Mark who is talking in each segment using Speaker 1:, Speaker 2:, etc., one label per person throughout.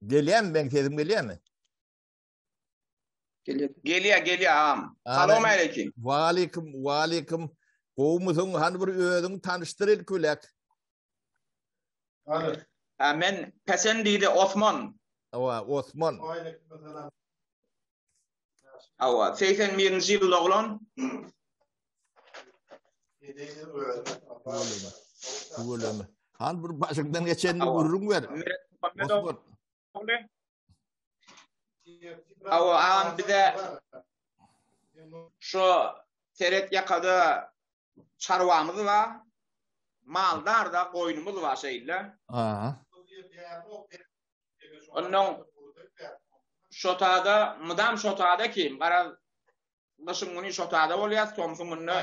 Speaker 1: Gelýärmi meň sesim gelýärmi?
Speaker 2: Gelýär. Gelýär, gelýär agam. Salam aleyküm.
Speaker 1: Waleýkim, waleýkim. Gowumysyň? Hany bir özüňi tanyşdyr ilki bilek.
Speaker 2: Ha, men Pesen diýdi Osman.
Speaker 1: Hawa, Osman.
Speaker 2: Hawa, 81-nji ýyl doglan.
Speaker 1: Tüweleme. Hany bir başyňdan geçenini gürrüň ber. Osman.
Speaker 2: Hawa, agam bize şu seret ýakada çarwamyz bar. Maldar da goýnumyz bar şeýle.
Speaker 1: Aha.
Speaker 2: Ondan şotada, mydam şotada kim? Garaz gyşyň güni şotada bolýas, tomsuň günde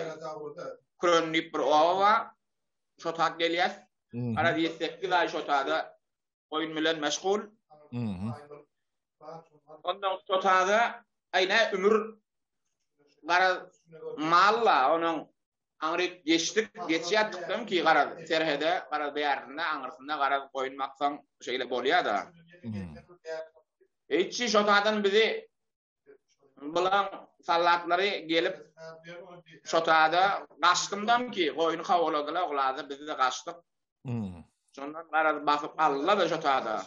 Speaker 2: Küren diýip bir oba bar. Şotak gelýäs. Garaz 7-8 aý şotada goýun bilen meşgul. Ondan şotada aý nä ümür garaz malla onuň aňryk geçdik, geçýärdik ki garaz serhede, garaz bärinde, aňyrsynda garaz goýun baksaň şeýle bolýar-da. Hiç şotadan bizi Bulaň sallatlary gelip şotada gaçdymdam ki goýny kowaladylar oglazy biz de gaçdyk.
Speaker 1: Hmm.
Speaker 2: Şondan garaz basyp aldylar da şotada.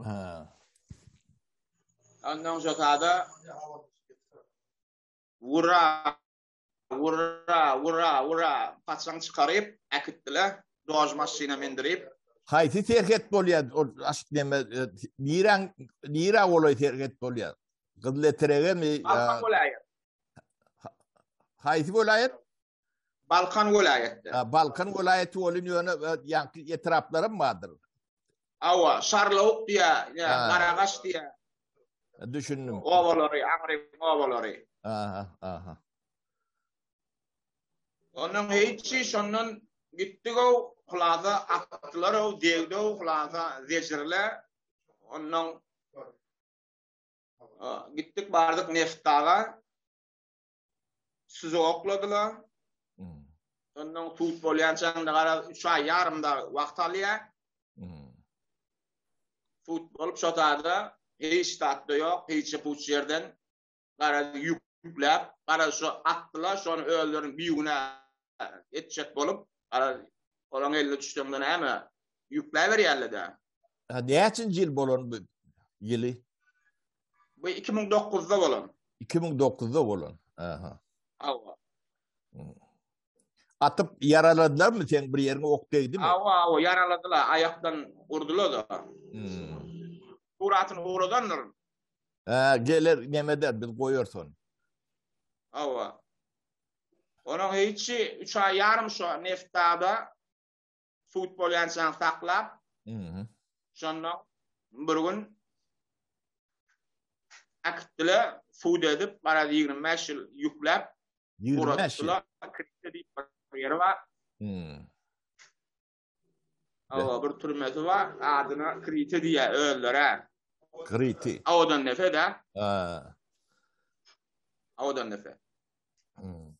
Speaker 1: Ha.
Speaker 2: Ondan şotada Ura Ura ura ura paçaň çykaryp äkitdiler. Doj maşyna mindirip.
Speaker 1: Haýsy serhet bolýar? Ol aşyk neme e, niräň nirä golaý serhet bolýar? Gyzyletregemi?
Speaker 2: Balkan welaýat.
Speaker 1: Haýsy welaýat?
Speaker 2: Balkan welaýatda.
Speaker 1: Ha, Balkan welaýaty bolun ýöne e, ýaňky etraplaram bardyr.
Speaker 2: Awa, Şarlawuk diýä, ýa Garagaş diýä.
Speaker 1: Düşündim.
Speaker 2: Obalary, aňryň obalary.
Speaker 1: Aha, aha.
Speaker 2: Ondan hiç şondan gitdik-ow, hulasa atdylar-ow, degdi-ow, hulasa zejirle. Ondan gitdik bardyk Neftdaga. Sizi okladylar.
Speaker 1: Hmm.
Speaker 2: Ondan sud bolýançaň-da gara 3 aý ýarym da wagt alýar.
Speaker 1: Hmm.
Speaker 2: Sud bolup şo zada hiç zat-da ýok, hiç puç ýerden gara ýükläp, gara şo atdylar, şony özlerini bigünä etjek bolup, gara olaň eline düşseňde näme, ýükläberýärler-dä.
Speaker 1: Ha, näçinji ýyl bolan bu ýyly?
Speaker 2: Bu 2009-da bolan.
Speaker 1: 2009-da bolan. Aha.
Speaker 2: Hawa.
Speaker 1: Hmm. Atyp ýaraladylarmy sen bir ýeriňe ok degdimi?
Speaker 2: Hawa, hawa, ýaraladylar, aýakdan urdular da.
Speaker 1: Hmm.
Speaker 2: Suratyny ugradandyr.
Speaker 1: Ha, geler nemeder biz goýarys ony.
Speaker 2: Hawa. Onuň hiç 3 aý ýarym şo Neftdagda sud bolýançaň saklap, şonda bir gün äkitdiler, sud edip, garaz 25 ýyl ýükläp,
Speaker 1: 25 ýyl.
Speaker 2: Krite diýip bir ýeri bar.
Speaker 1: Hmm.
Speaker 2: Awa, bir türmesi bar, adyna Krite diýýär özleri.
Speaker 1: Kriti.
Speaker 2: Awadan nefe de.
Speaker 1: Ha.
Speaker 2: Awadan nefe.
Speaker 1: Hmm.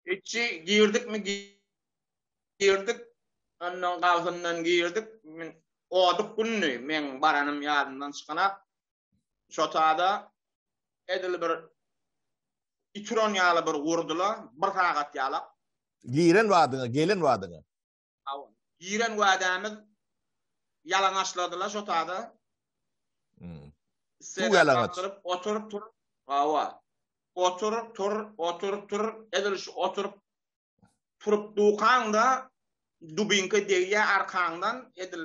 Speaker 2: Içi girdikmi girdik, ondan gabsyndan girdik. Men oduk günni meň baranym ýadymdan çykanak. Şotada edil bir ituran ýaly bir gurdular, bir sagat ýalak.
Speaker 1: Giren wadyňa, gelen wadyňa.
Speaker 2: Hawa. Giren wadämiz ýalaňaçladylar şotada.
Speaker 1: Hmm. Suw ýalaňaç.
Speaker 2: Oturyp tur. Hawa. Otur, tur, otur, tur, edil şu oturyp turup dukaňda dubinka degýär arkaňdan, edil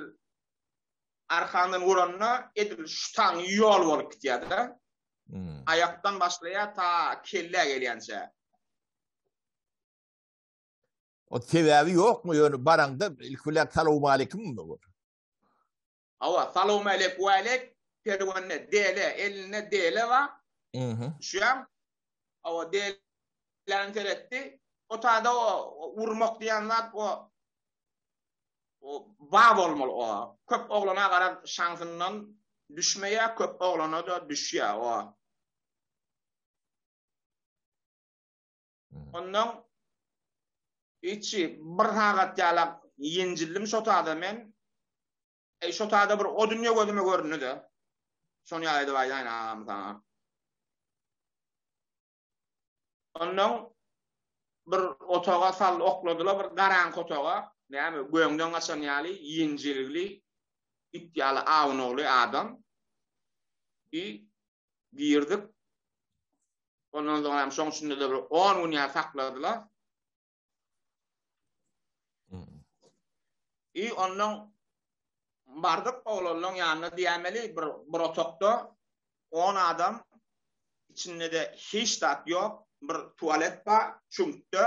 Speaker 2: arkaňdan uranda edil şu taň ýol bolup gitýär-de.
Speaker 1: Hmm.
Speaker 2: Aýakdan başlaýar ta kellä gelýänçä.
Speaker 1: O sebäbi ýokmy ýöne baraňda ilki bilen salowmaleýkim bu.
Speaker 2: Hawa, salowmaleýk waleýk, perwende dele, elinde dele bar.
Speaker 1: Mhm.
Speaker 2: Düşýäň? Hawa, deläni seretdi. O tada o urmak diýen zat o o ba bolmaly o. Köp oglana garaz şansyndan düşmeýär, köp oglana-da düşýär o. Ondan içi bir sagat ýalak ýenjildim şo tada men. Eý şo tada bir o dünýe gözüme göründi-de. Şony ýaly edip aýdaýyn agam saňa. Ondan bir otaga sal okladylar, bir garaňky otaga. Näme, göňden gaçan ýaly, ýenjilgli, it ýaly awnugly adam. I girdik. Ondan soň hem şoň içinde-de bir 10 gün ýaly sakladylar. I ondan bardyk oglanlaryň ýanyna diýämeli bir bir otagda 10 adam içinde-de hiç zat ýok, bir tualet bar çüňkde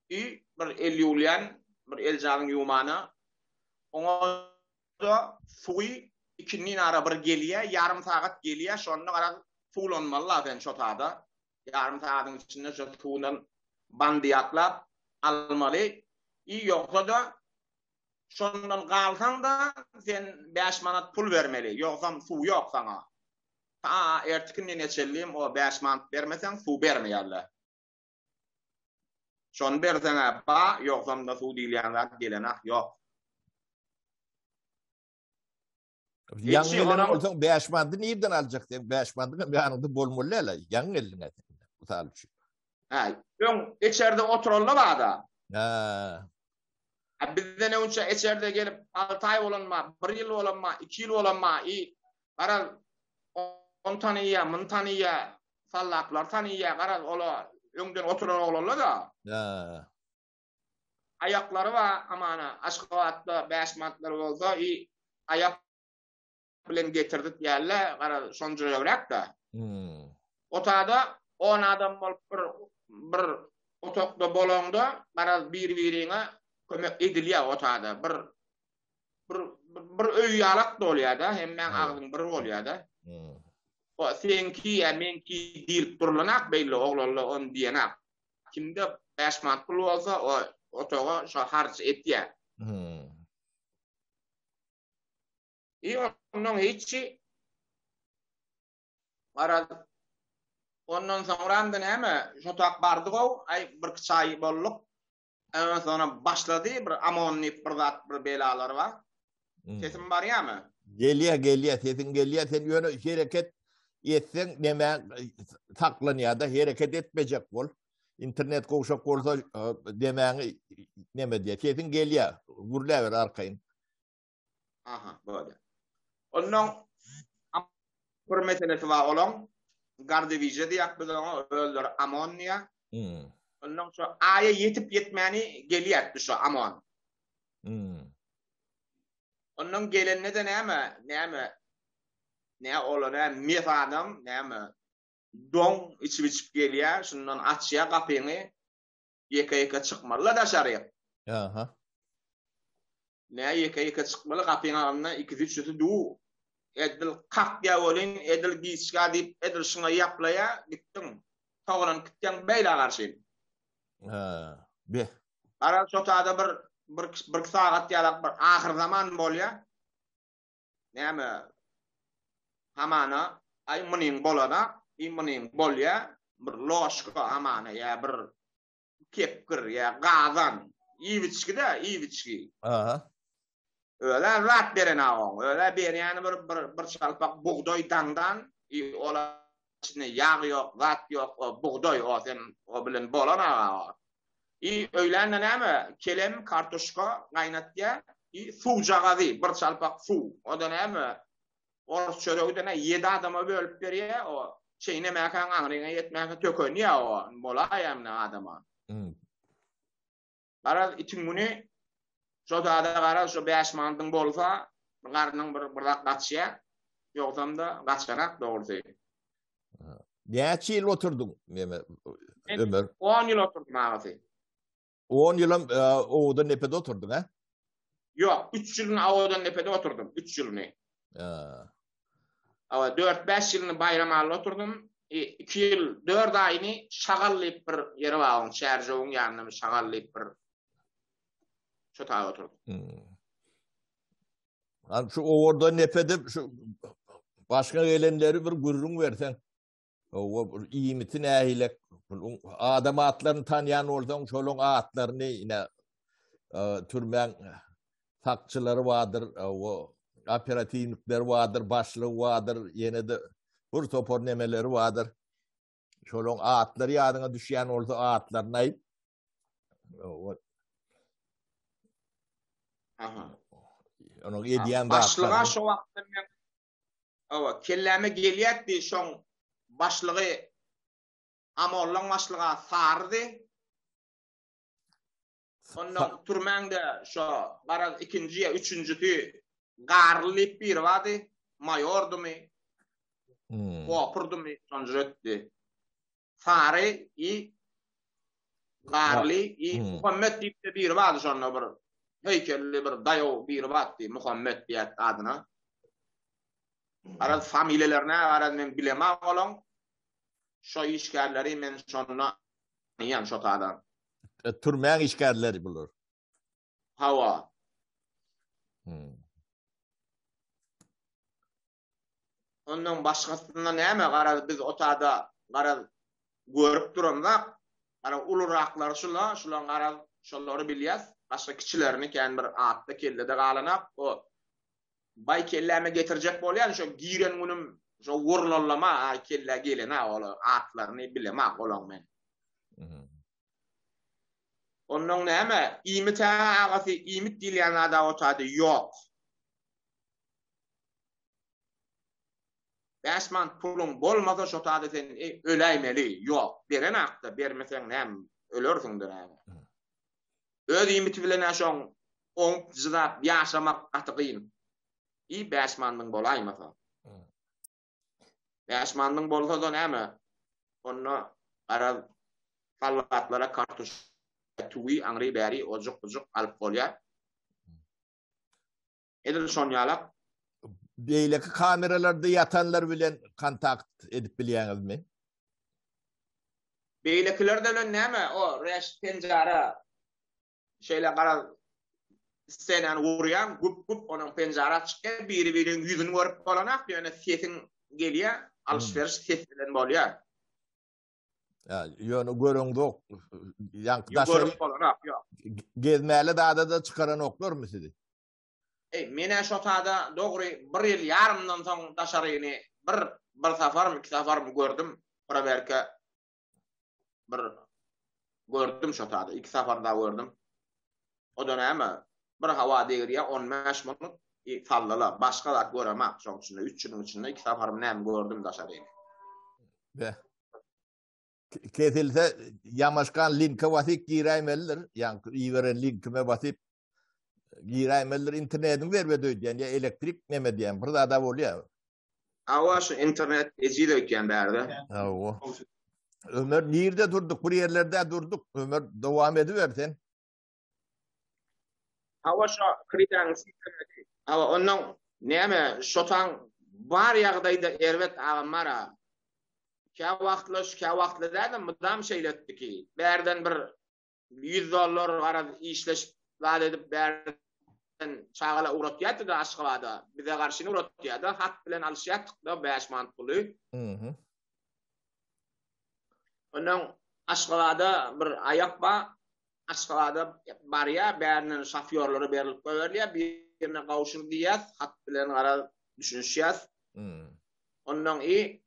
Speaker 2: i bir el ýuwulýan bir eljazyň ýuwmana. Oňa-da suwy ikindin ara bir gelýär, ýarym sagat gelýär, şonda garaz suwlanmaly-la sen şo tada. Ýarym sagadyň içinde şo suwdan bandy ýatlap almaly. I ýogsa-da şondan galsaň-da sen bäş manat pul bermeli. Ýogsam suw ýok saňa. Ta ertiki nene çenlim o bäş manat bermeseň suw bermeýärler. Şony berseň-ä ba, ýogsam-da suw diýilýän zat gelenak ýok.
Speaker 1: Ýaňy gelen bolsaň 5 manady nirden aljak sen? 5 manady hem ýanyňda bolmaly däl. Ýaňy geldiň sen. Mysal üçin.
Speaker 2: Hä, öň içerde oturanlar bar-da.
Speaker 1: Hä.
Speaker 2: Ha bizden öňçe içerde gelip 6 aý bolanma, 1 ýyl bolanma, 2 ýyl bolanma, i garaz ony tanyýa, muny tanyýa, sallaklar tanyýa, garaz ola öňden oturan oglanlar-da.
Speaker 1: Hä.
Speaker 2: Aýaklary bar amana Aşgabatda 5 manatlary bolsa i aýak bilen getirdik diýerler garaz şonjagrak-da.
Speaker 1: Hmm.
Speaker 2: Otada 10 adam bolup bir bir otagda bolanda garaz bir-biriňe kömek edilýär otada. Bir bir bir öý ýalak bolýar-da, hemmäň agzyň bir bolýar-da.
Speaker 1: Hmm.
Speaker 2: O seňki ýa meňki diýilip durlanak beýle oglanlar ony diýenak. Kimde 5 manat pul bolsa, o otaga şo harç etýär.
Speaker 1: Hmm.
Speaker 2: I ondan hiç Garaz ondan soňram da näme, şo tak bardyk ow, aý bir çaý bolduk. Ondan soňra başlady bir amon diýip bir zat bir belalar bar.
Speaker 1: Hmm.
Speaker 2: Sesim barýarmy?
Speaker 1: Gelýär, gelýär, sesiň gelýär. Sen ýöne hereket etseň näme saklanýar-da, hereket etmejek bol. Internet gowşak bolsa demäňi näme diýär. Sesiň gelýär, gürläber arkaýyn.
Speaker 2: Aha, bolýar. Ondan bir meselesi bar olaň. Gardewije diýýär biz oňa, özleri amon diýýär.
Speaker 1: Hmm.
Speaker 2: Ondan şo aýa ýetip ýetmäni gelýär şu amon.
Speaker 1: Hmm.
Speaker 2: Ondan gelende de näme, näme, ne ola näme mes adam, näme doň içip içip gelýär, şundan açýar gapyňy, ýeke-ýeke çykmaly daşaryk.
Speaker 1: Aha.
Speaker 2: Ne ýeke-ýeke çykmaly gapyň agzynda ikisi üçüsi du. Edil kakýa welin, edil giçga diýip, edil şuňa ýaplaýa, gitdiň. Togran gitýäň beýle garşy.
Speaker 1: Ha, be.
Speaker 2: Garaz şo tada bir bir bir sagat ýalak bir ahyr zaman bolýa. Näme? Hamana aý munyň bolana, i munyň bolýa, bir loşka hamana ýa bir kepgir ýa gazan iýip içgi-de, iýip içgi.
Speaker 1: Aha.
Speaker 2: Öle zat beren oň. Öle berýäni bir bir bir çalpak bugdaý daňdan, i ola içinde ýag ýok, zat ýok, o bugdaý o sen o bilen bolan aga o. I öýlände näme? Kelem, kartoşka gaýnatýa, i suwjagazy, bir çalpak suw. O-da näme? Ors çöregi-de nä ýedi adama bölüp berýä, o çeýnemäkäň aňryňa ýetmäkä tökenýä o, bolaýa indi adama.
Speaker 1: Hmm.
Speaker 2: Garaz itiň güni şo zada garaz şo 5 manadyň bolsa garnyň bir bir zat gaçýa. Ýogsam-da gaçanak dogrusy.
Speaker 1: Näçe ýyl oturdyň neme Ömer?
Speaker 2: 10 ýyl oturdym agasy.
Speaker 1: 10 ýylam e, Owadan depede oturdyň, ha?
Speaker 2: Ýok, 3 ýylyny Owadan depede oturdym, 3 ýylyny.
Speaker 1: Ha.
Speaker 2: Awa 4-5 ýylyny Baýramalyda oturdym. 2 ýyl 4 aýyny Şagal diýip bir ýeri bar, oň Çärjewiň ýanynda Şagal diýip bir şo taýda oturdym.
Speaker 1: Hmm. An şu Owadan depede şu başga gelenleri bir gürrüň berseň. Owa bir iýmiti nähilek, adam atlaryny tanýan bolsaň, şolaň atlaryny ine e, türmäň sakçylary bardyr, owa. operatiwnikler bardyr, başlygy bardyr, ýene-de bir topar nemeleri bardyr. Şolaryň atlary ýadyňa düşýän bolsa atlaryny aýt.
Speaker 2: Aha.
Speaker 1: Onuň edýän
Speaker 2: Başlyga şo wagtda men Hawa, kelläme gelýärdi şoň başlygy Amollaň başlyga Sarydy. Ondan türmäňde şo garaz ikinji ýa üçünjisi Garly diýip biri bardy, maýordymy, hmm. opurdymy, şonjur etdi. Sary i Garly i hmm. Muhammet diýip de biri bardy şonda bir heýkelli bir daýaw biri bardy, Muhammet diýýär adyna. Garaz familiýalaryna garaz men bilemok olaň. Şo işgärleri men şonda tanýan şo tadan.
Speaker 1: E, türmäň işgärleri bular.
Speaker 2: Hawa.
Speaker 1: Hmm.
Speaker 2: Ondan başgasynda näme garaz biz otada garaz görüp duramzak. Garaz uluraklar şula, şulaň garaz şolary bilýäs. Başga kiçilerini kän bir atda kellede galanak. O Baý kelläme getirjek bolýan şo giren günüm şo wurlallama a kellä gelena ol atlaryny bilemok olaň men. Onnoň näme iýmit hä agasy iýmit diýilýän zada o taýda ýok. 5 manat puluň bolmasa şo taýda sen öläýmeli ýok. Berenakda bermeseň näme ölersiňde näme. Öz iýmiti bilen-ä şoň oňup jydap ýaşamak gaty gyn. I bäş mandyň bolaýmasa. Bäş mandyň bolsa-da näme, onda garaz sallatlara kartoşka, tüwi aňry-bäri ojuk-bujuk alyp bolýar. Edil şon ýalak.
Speaker 1: Beýleki kameralarda ýatanlar bilen kontakt edip bilýäňizmi?
Speaker 2: Beýlekiler bilen näme o reş penjara şeýle garaz ssenany gurýaň güp güp onuň penjara çykýar biri biriniň ýüzüni görüp bolanak ýöne sesiň gelýär alyş-beriş ses bilen bolýar.
Speaker 1: Ýa ýöne göreňzok. Ýaňky daşary
Speaker 2: görüp bolanak ýok.
Speaker 1: Gezmäli zada-da çykaranoklarmy sizi?
Speaker 2: Eý, men-ä şo tada dogry bir ýyl ýarymdan soň daşaryny bir bir saparmy, iki saparmy gördüm. Prowerka bir gördüm şo tada, iki sapar da gördüm. O-da näme, bir hawa degirýär, on bäş minut i sallala, başga zat göremak şoň içinde, üç ýylyň içinde iki saparmy näme gördüm daşaryny.
Speaker 1: Be. Kesilse ýamaşkan linke basyp giräýmelidir. Ýaňky iberen linkime basyp giräýmelidir. Internetiň erbet öýdýän ýa elektrik neme diýen bir zada bolýar.
Speaker 2: Hawa şu internet ejiz öýtýän bärde.
Speaker 1: Hawa. Ömer nirde durduk? Bir ýerlerde durduk. Ömer dowam ediber sen.
Speaker 2: Hawa şu kreditanyň sistemesi. Hawa ondan näme şotaň bar ýagdaýda erbet agam bara. Kä wagtlaş, kä wagtly däl-de mydam şeýle etdi ki, bärden bir 100 dollar garaz işleşip zat edip bärden çagala ugratýardy-da Aşgabada. Bize garşyny ugratýardy. Hat bilen alyşýardyk-da 5 manat puly.
Speaker 1: Mhm.
Speaker 2: Ondan Aşgabada bir aýak bar. Aşgabada barýar, bärinden şofýorlara berilip goýberilýär. Birine gowşur diýýäs, hat bilen garaz düşünişýäs. Ondan i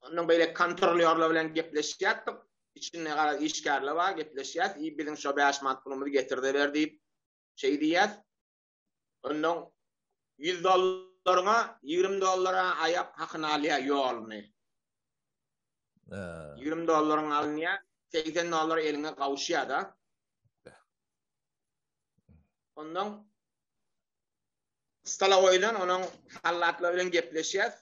Speaker 2: Ondan beýle kontrolýorlar bilen gepleşýärdik. Içinde garaz işgärler bar, gepleşýäs. I biziň şo 5 manat pulumyzy getir-de ber diýip şeý diýýäs. Ondan 100 dollaryňa 20 dollara aýak hakyny alýar ýoluny. 20 dollaryň alynýar, 80 dollar eliňe gowuşýar da. Ondan stolowoýdan onuň sallatlar bilen gepleşýäs.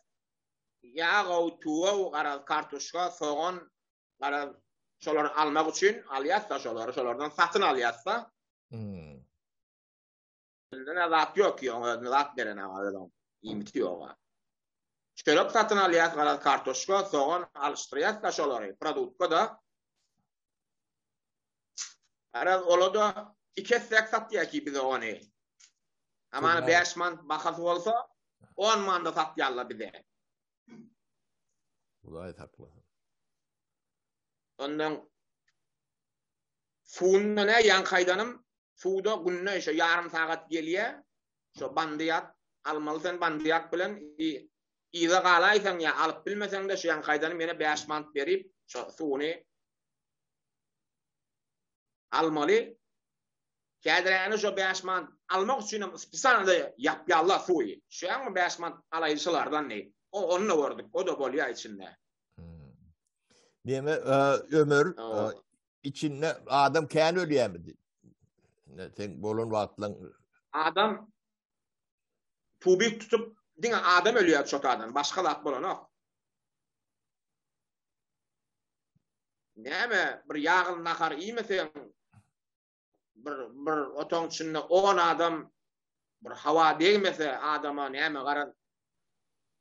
Speaker 2: Ýag, tuwaw, garaz kartoşka, sogan, garaz şolary almak üçin alýas da şolary, şolardan satyn alýas da.
Speaker 1: Hmm.
Speaker 2: Özüne zat ýok ki, oňa özüne zat beren aga özüň iýmiti ýok. Çörek satyn alýas, garaz kartoşka, sogan alyşdyrýas da şolary, produktka da. Garaz ola da iki etsek satýar ki bize ony. Amana 5 man bahasy bolsa 10 manda satýarlar bize.
Speaker 1: Hudaý saklasyn.
Speaker 2: Ondan suwunda ne ýaňky aýdanym, suwda günde şo ýarym sagat gelýär. Şo bandy ýat, almaly sen bandy ýat bilen i yza galaýsaň ýa alyp bilmeseň-de şu ýaňky aýdanym ýene 5 manat berip, şo suwuny almaly. Kädiräni şo 5 manat almak üçin hem spesialno ýapýarlar suwy. Şu ýaňmy 5 manat alaýyşylardan diýip. O ony da gördük. O da bolýar içinde.
Speaker 1: Hmm. Näme Ömer içinde adam kän ölýärmi? Ne sen bolan wagtlaň
Speaker 2: adam tubik tutup diňe adam ölýär şo tadan, başga zat bolanok. Näme bir ýagly nahar iýmeseň bir bir otagyň içinde 10 adam bir hawa degmese adama näme garaz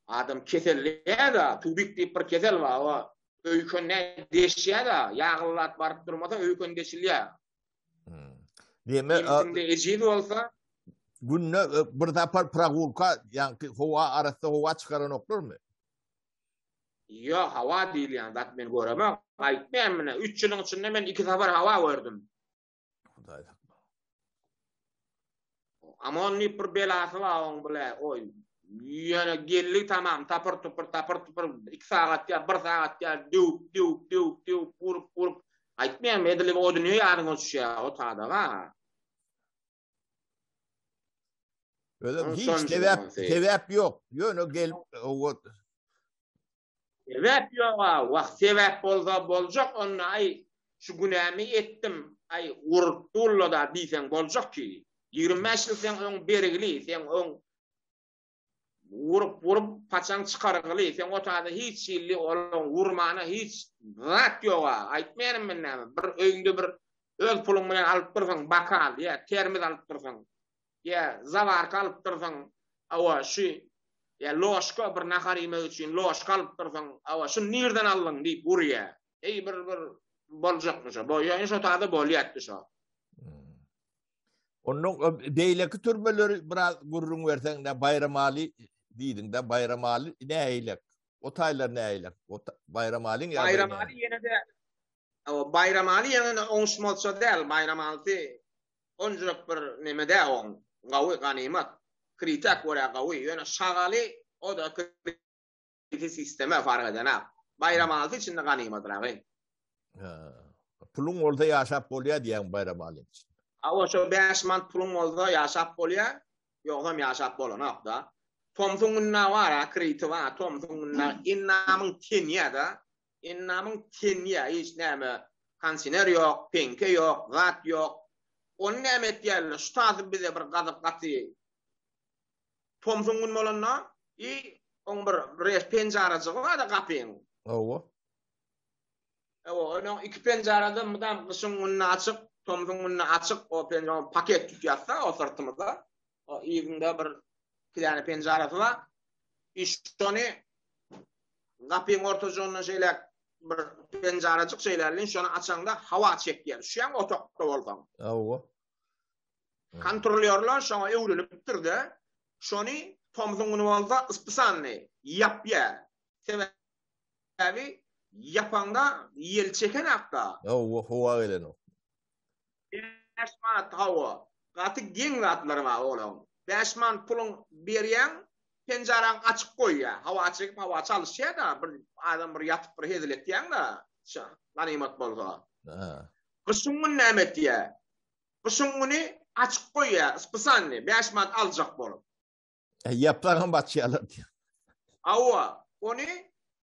Speaker 2: adam keselleýär-de, tubik diýip bir kesel bar, o öýken ne deşýär-de, ýagly zat baryp durmasa öýken deşilýär.
Speaker 1: Hmm. Diýme,
Speaker 2: Iýmitiňde ejiz bolsa
Speaker 1: günde e, bir sapar pragulka, ýaňky howa arassa howa çykaranoklarmy?
Speaker 2: Ýok, hawa diýilýän zat men göremok. Aýtmaýan mine, 3 ýylyň içinde men 2 sapar hawa gördüm.
Speaker 1: Hudaý sakla.
Speaker 2: Amon diýip bir belasy bar oň bile, oý. Ýöne geldi tamam, tapyr tupur, tapyr tupur, 2 sagat ýa 1 sagat ýa döwüp, döwüp, döwüp, döwüp, urup, urup. Aýtmaýan, edil o dünýe ýadyňa düşýär, o tadaga.
Speaker 1: Özüm hiç sebäp sebäp ýok. Ýöne gelip o
Speaker 2: Sebäp ýok a, wah sebäp bolsa boljak onda aý şu günämi etdim, aý urdulla-da diýseň boljak ki. 25 ýyl seň öň bergili, seň öň Urup urup paçaň çykargyly seň otada hiç hilli olaň urmana hiç zat ýoga aýtmaýaryn men näme bir öýüňde bir öz puluň bilen alyp dursaň bakal ýa termiz alyp dursaň ýa zawarka alyp dursaň awa şu ýa loşka bir nahar iýmek üçin loşka alyp dursaň awa şuny nirden aldyň diýip urýa eý bir bir boljakmy şo bolýa şo tada bolýatdy şo.
Speaker 1: Ondan beýleki türmeleri biraz gürrüň berseň de Baýramaly diýdiň de Baýramaly nähili? O taýlar nähili? O Baýramalyň
Speaker 2: ýa Baýramaly ýene de o Baýramaly ýene oňuşmazça däl, Baýramaly onjurek bir neme däl oň. Gawy ganymat. Kritek görä gawy. Ýöne Şagaly o da Iti sisteme fark edenak. Baýramaly içinde ganymadyragy.
Speaker 1: Ha. Puluň bolsa ýaşap bolýar diýýäň Baýramalyň
Speaker 2: içinde. Awa şo 5 manat puluň bolsa ýaşap bolýar, ýogsam ýaşap bolanok da. Tomsuň gününe bar ha, kriti bar, tomsuň gününe ennamyň tenýä da. Ennamyň tenýä, hiç näme konsiner ýok, peňke ýok, zat ýok. Ony näme etýärler? Şu tasy bize bir gazyp gaty Tomsuň gün bolanda i oň bir res penjarajygy bar-da gapyň.
Speaker 1: Hawa.
Speaker 2: Ewa, onuň iki penjarada mydam gyşyň gününe açyk, tomsuň gününe açyk, o penjara paket tutýas-da o syrtymyzda. O yzynda bir iki däne penjarasy bar. I şony gapyň ortajygyndan şeýle bir penjarajyk şeýle, şony açaňda hawa çekýär. Düşýäňmi otagda bolsaň?
Speaker 1: Hawa.
Speaker 2: Kontrolýorlar şoňa öwrenipdir-de, şony tomsuň güni bolsa yspysanly ýapýar. Sebäbi ýapaňda ýel çekenok-da.
Speaker 1: Hawa, howa gelenok.
Speaker 2: 5 manat hawa. Gaty geň zatlar bar olaň. 5 manat puluň berýäň, penjaraň açyk goýýar. Hawa çekip, hawa çalyşýar-da, bir adam bir ýatyp bir hezil etýäň-de, ganymat bolsa. Gyşyň güni näme etýär? Gyşyň güni açyk goýýar, spysanny, 5 manat aljak bolup.
Speaker 1: E, ýapsagam açýarlar diýýär.
Speaker 2: Hawa, ony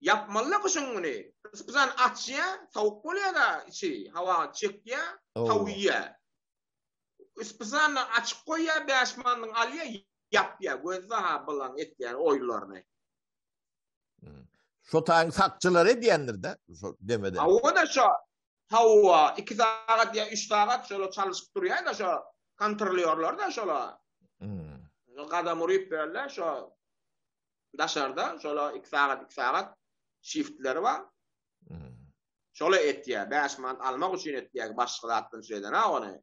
Speaker 2: ýapmaly gyşyň güni. Spysan açýar, sowuk bolýar-da içi, hawa çekýär, sowuýar. Spysanny açyk goýýar, 5 manadyny alýar, ýapýar. Gözde ha bulan etýän oýunlaryny.
Speaker 1: Şo taýyň sakçylary edýändir-de, şo demede.
Speaker 2: Hawa-da şo. Hawa, 2 sagat ýa 3 sagat şola çalyşyp durýar-da şo kontrolýorlar-da şola.
Speaker 1: Hmm.
Speaker 2: Gadam uryp berler şo daşarda şola 2 sagat 2 sagat şiftleri bar.
Speaker 1: Hmm.
Speaker 2: Şola etýär, 5 manat almak üçin etýär, başga zatdan şeýden ha ony.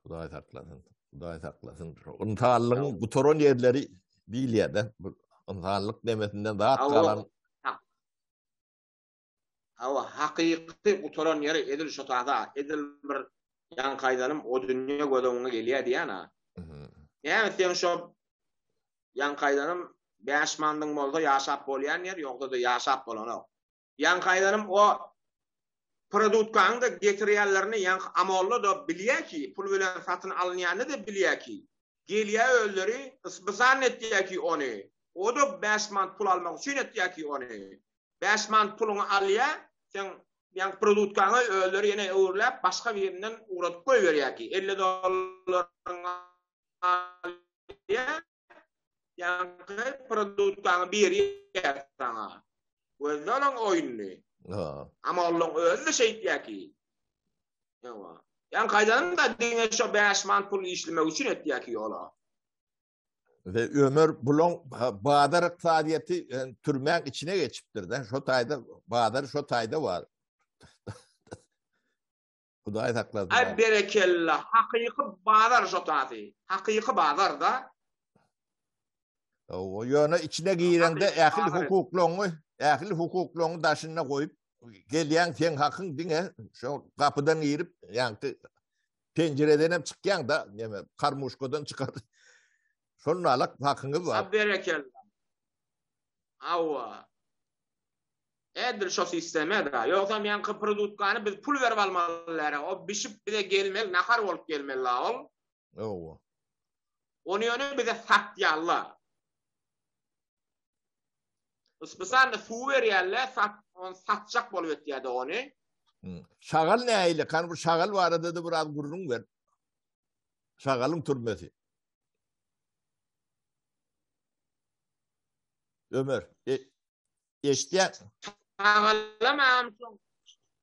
Speaker 1: Hudaý saklasyn. Hudaý saklasyn. Ynsanlygyň gutaran ýerleri diýilýär-de. Bu ynsanlyk demesinden zat galan.
Speaker 2: Hawa, hakyky gutaran ýeri edil şo taza, edil bir ýaňky aýdanym o dünýe göz öňüňe gelýär diýýän-a. Näme sen şo ýaňky aýdanym 5 mandyň bolsa ýaşap bolýan ýer, ýogsa-da ýaşap bolanok. Ýaňky aýdanym o produtkany-da getirýänlerini ýaňky Amolla-da bilýä ki, pul bilen satyn alynýany-da bilýä ki. Gelýä özleri ysbysan etýä ki ony. O-da 5 manat pul almak üçin etýä ki ony. 5 manat puluňy alýa, seň ýaňky produtkaňy özleri ýene öwürläp başga birinden ugradyp goýberýä ki. 50 dollaryňy alýa, ýaňky produtkaňy berýä saňa. Gözle olaň oýnuny.
Speaker 1: Ha.
Speaker 2: Ama olaň özi-de şeýtýä ki. Ýa. Ýaňky aýdanym-da diňe şo 5 manat pul işlemek üçin etýä ki ola.
Speaker 1: Ve Ömer bulaň bazar ykdysadyýeti e, türmäň içine geçipdir-de. Şo taýda bazar şo taýda bar. Hudaý saklasyn.
Speaker 2: Ay berekella, hakyky bazar şo taýy. Hakyky bazar da.
Speaker 1: O ýöne içine gireňde ähli hukuklaryňy, ähli hukuklaryňy daşynda goýup gelýäň, seň hakyň diňe şo gapydan girip, ýaňky penjireden hem çykýaň da, näme, karmuşkadan çykar. Şonda alak hakyňyz bar.
Speaker 2: A berekella. Hawa. Edil şo sisteme da. Ýogsam ýaňky produtkany biz pul berip almaly O bişip bize gelmeli, nahar bolup gelmeli la ol.
Speaker 1: Hawa.
Speaker 2: Ony ýöne bize satýarlar. Ispisanda suw berýärler, sat, ony satjak bolup etýärdi ony.
Speaker 1: Hmm. Şagal nähili? Kan bu şagal barada da biraz gürrüň ber. Şagalyň türmesi. Ömer, e, eşitýän.
Speaker 2: Şagalam am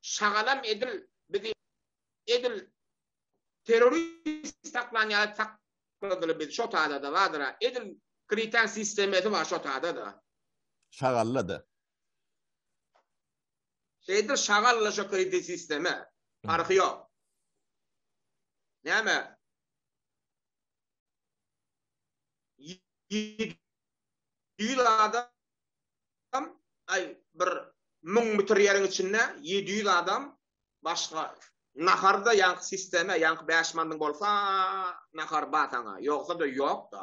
Speaker 2: şagalam edil bizi edil terrorist saklan ýaly sakladylar bizi şo tada-da bardyr. Edil kriten sistemesi bar şo tada-da.
Speaker 1: Şagalla-da.
Speaker 2: Şeýdil şagalla şo kriten sisteme. Parhy ýok. Näme? 700 adam aý bir 1000 metr ýeriň içinde 700 adam başga nahar-da ýaňky sisteme, ýaňky 5 mandyň bolsa nahar bar saňa, ýogsa-da ýok-da.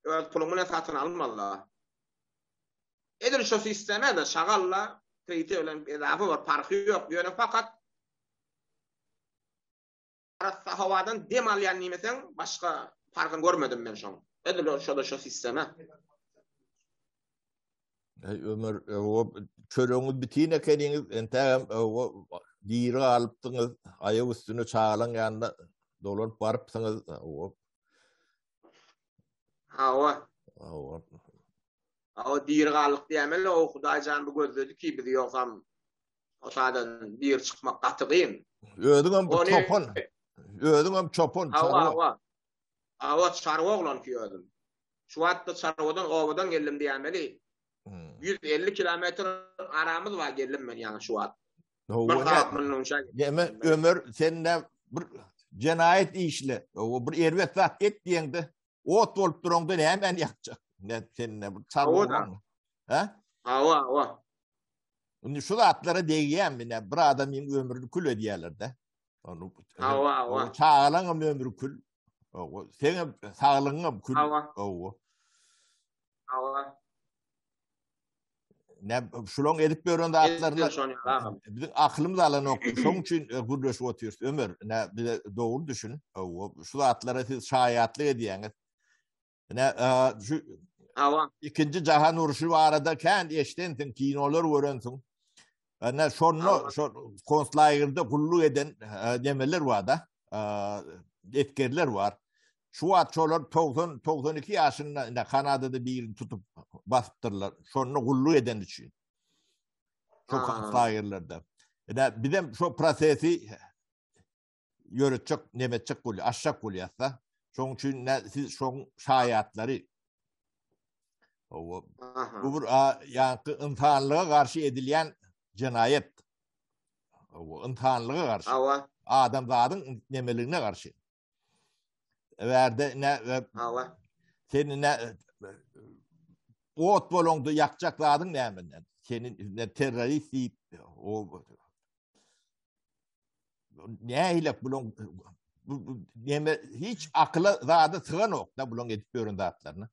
Speaker 2: Öz puluň bilen satyn almaly-da. Edil şo sisteme-de şagalla krite bilen edafa bir parhy ýok, ýöne fakat Arassa howadan dem alýan diýmeseň, başga parkyny görmedim men şoň. Edil şo-da şo sistema.
Speaker 1: Eý Ömer, o çöregiňiz bitin ekeniňiz, entägem o diri galypdyňyz, aýak üstüne çagalaň ýanyna dolanyp barypsyňyz. O.
Speaker 2: Hawa.
Speaker 1: Hawa.
Speaker 2: Hawa diri galdyk diýemeli, o Hudaý jan bu gözledi ki bizi ýogsam O taýdan bir çykmak gaty gyn.
Speaker 1: Özüňem bir çopan. Özüňem çopan,
Speaker 2: çarwa. Hawa, hawa. Çarwa oglan ki özüm. Şu wagtda çarwadan obadan geldim diýmeli. 150 hmm. kilometr aramyz bar geldim men ýaňy şu wagt. Bir saat mundan şa.
Speaker 1: Deme Ömer sen de bir jenaýat işle. O bir erbet zat et diýeňde ot bolup duraňda nämäni ýakjak? Ne sen ne bir çarwa.
Speaker 2: Ha? Hawa, hawa.
Speaker 1: Indi şu zatlara degýän ine bir adamyň ömrüni kül edýärler-de.
Speaker 2: Onu Hawa, hawa.
Speaker 1: Çagalaň hem ömri kül. Hawa, seň hem saglygyň hem kül.
Speaker 2: Hawa.
Speaker 1: Hawa.
Speaker 2: Hawa.
Speaker 1: Ne şulaň edip ýören zatlaryna biziň akylymyz alanok. Şoň üçin e, gürleşip otyrys. Ömer, ne bize dogry düşün. Hawa, şu zatlara siz şaýatlyk edýäňiz. Ne şu
Speaker 2: Hawa.
Speaker 1: İkinci Jahan uruşy barada kän eşdensiň, kinolar görensiň. Ne şonda şo konslagerде gulluk eden nemeler bar da, esgerler bar. Şu wagt şolar 90 92 ýaşynda ine Kanadada birini tutup basypdyrlar. Şonda gulluk eden üçin. Şo konslagerlerde. Ine bizem şo prosesi ýöretjek, nemetjek bolýar, aşjak bolýarsa. Şoň üçin ne siz şoň şaýatlary. Bu bir ýaňky ynsanlyga garşy edilýän jenaýat. Bu ynsanlyga garşy.
Speaker 2: Hawa.
Speaker 1: Adamzadyň nemeligine garşy. Bärde ne
Speaker 2: Hawa.
Speaker 1: Seni ne ot bolaňda ýakjak zadyň näme? Seni ne terrorist diýip o nähilek bulan? Neme hiç akyla zada syganok da bulaň edip ýören zatlaryny.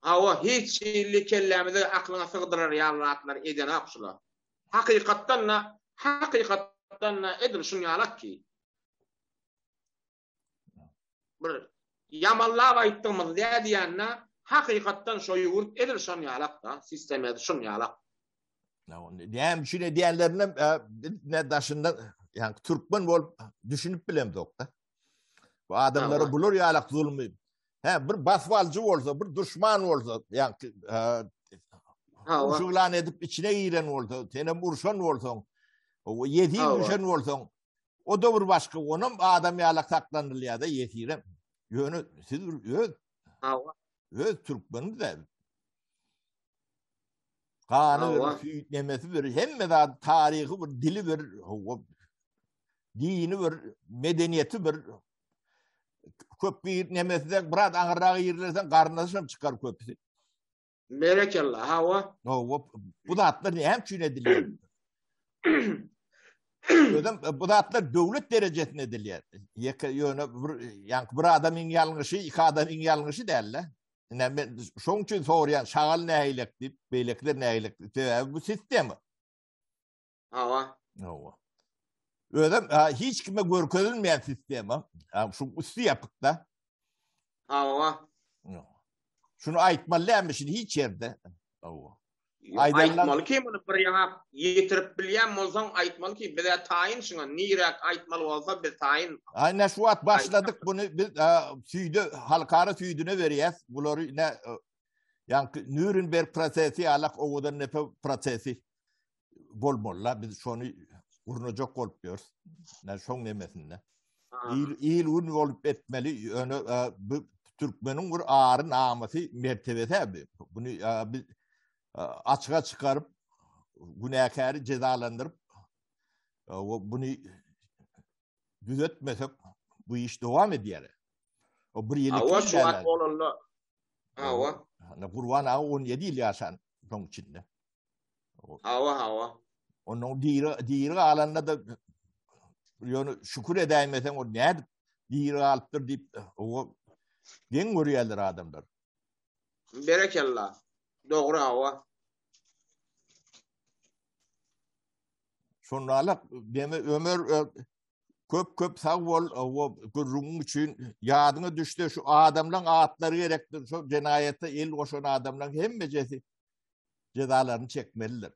Speaker 2: Hawa, hiç hili kellämize aklyňa sygdyrar ýaly zatlar edenok şular. Hakykatdan-da, hakykatdan-da edil şuň ýalak ki. Bir ýamanlap aýtdygymyz dä diýende, hakykatdan şo ýurt edil şon ýalak-da, sistem edil şon ýalak.
Speaker 1: Näme üçin edýänlerini ne daşyndan, ýa türkmen bolup düşünip bilemzok-da. Bu adamlara bular ýalak zulmy. He, bir baswaljy bolsa, bir duşman bolsa, ýa urşulan edip içine giren bolsa, senem urşan bolsaň, o ýesir düşen bolsaň, o da bir başga, onam adam ýalak saklanylýar da ýesirem. Ýöne siz öz öz türkmeniz de. Gany bir, süýt nemesi bir, hemme zat taryhy bir, dili bir, dini bir, medeniýeti bir. Köp bir nemesi de biraz aňyrraga ýerlersen garyndaşam çykar köpüsi.
Speaker 2: Berekella, hawa.
Speaker 1: Hawa, bu zatlar näme üçin edilýär? Özem bu zatlar döwlet derejesinde edilýär. Ýeke ýöne bir, ýaňky bir adamyň ýalňyşy, iki adamyň ýalňyşy däl-de. Ine men şoň üçin soraýan, şagal nähilek diýip, beýlekiler nähilek diýip. Sebäbi bu sistema.
Speaker 2: Hawa.
Speaker 1: Hawa. Özem hiç kime görkezilmeýän sistema. Şu üsti ýapykda.
Speaker 2: Hawa.
Speaker 1: Şunu aýtmaly dälmi şimdi hiç ýerde? Hawa.
Speaker 2: Aýtmaly ki muny bir ýaňa ýetirip bilýän bolsaň aýtmaly ki bize taýyn şuňa niräk aýtmaly bolsa biz taýyn.
Speaker 1: Aýna şu wagt başladyk muny biz süýde halkara süýdüne berýäs. Bulary ne ýaňky Nürnberg prosesi ýalak owadan nepe prosesi bolmaly biz şony gurnajak bolup ýörüs. Ne şoň nemesinde. Il, il gün bolup etmeli. Ýöne e, bu türkmeniň bir ary namysy mertebesi abi. Bunu e, biz e, açyga çykaryp günäkäri cezalandyryp bunu düzetmesek bu iş dowam edýär. O bir ýyl
Speaker 2: Hawa, şu wagt bolanda. Hawa.
Speaker 1: Gurban aga 17 ýyl ýaşan şoň içinde.
Speaker 2: Hawa, hawa.
Speaker 1: Onuň diri diri galanda da ýöne şükür edäýmeseň o nädip diri galypdyr diýip o geň görýärler adamlar.
Speaker 2: Berekella. Dogry hawa.
Speaker 1: Şonda deme Ömer köp köp sag bol o gürrüňiň üçin ýadyňa düşse şu adamlaryň atlary gerekdir. Şu jenaýata el goşan adamlaryň hemmejesi jezalaryny çekmelidir.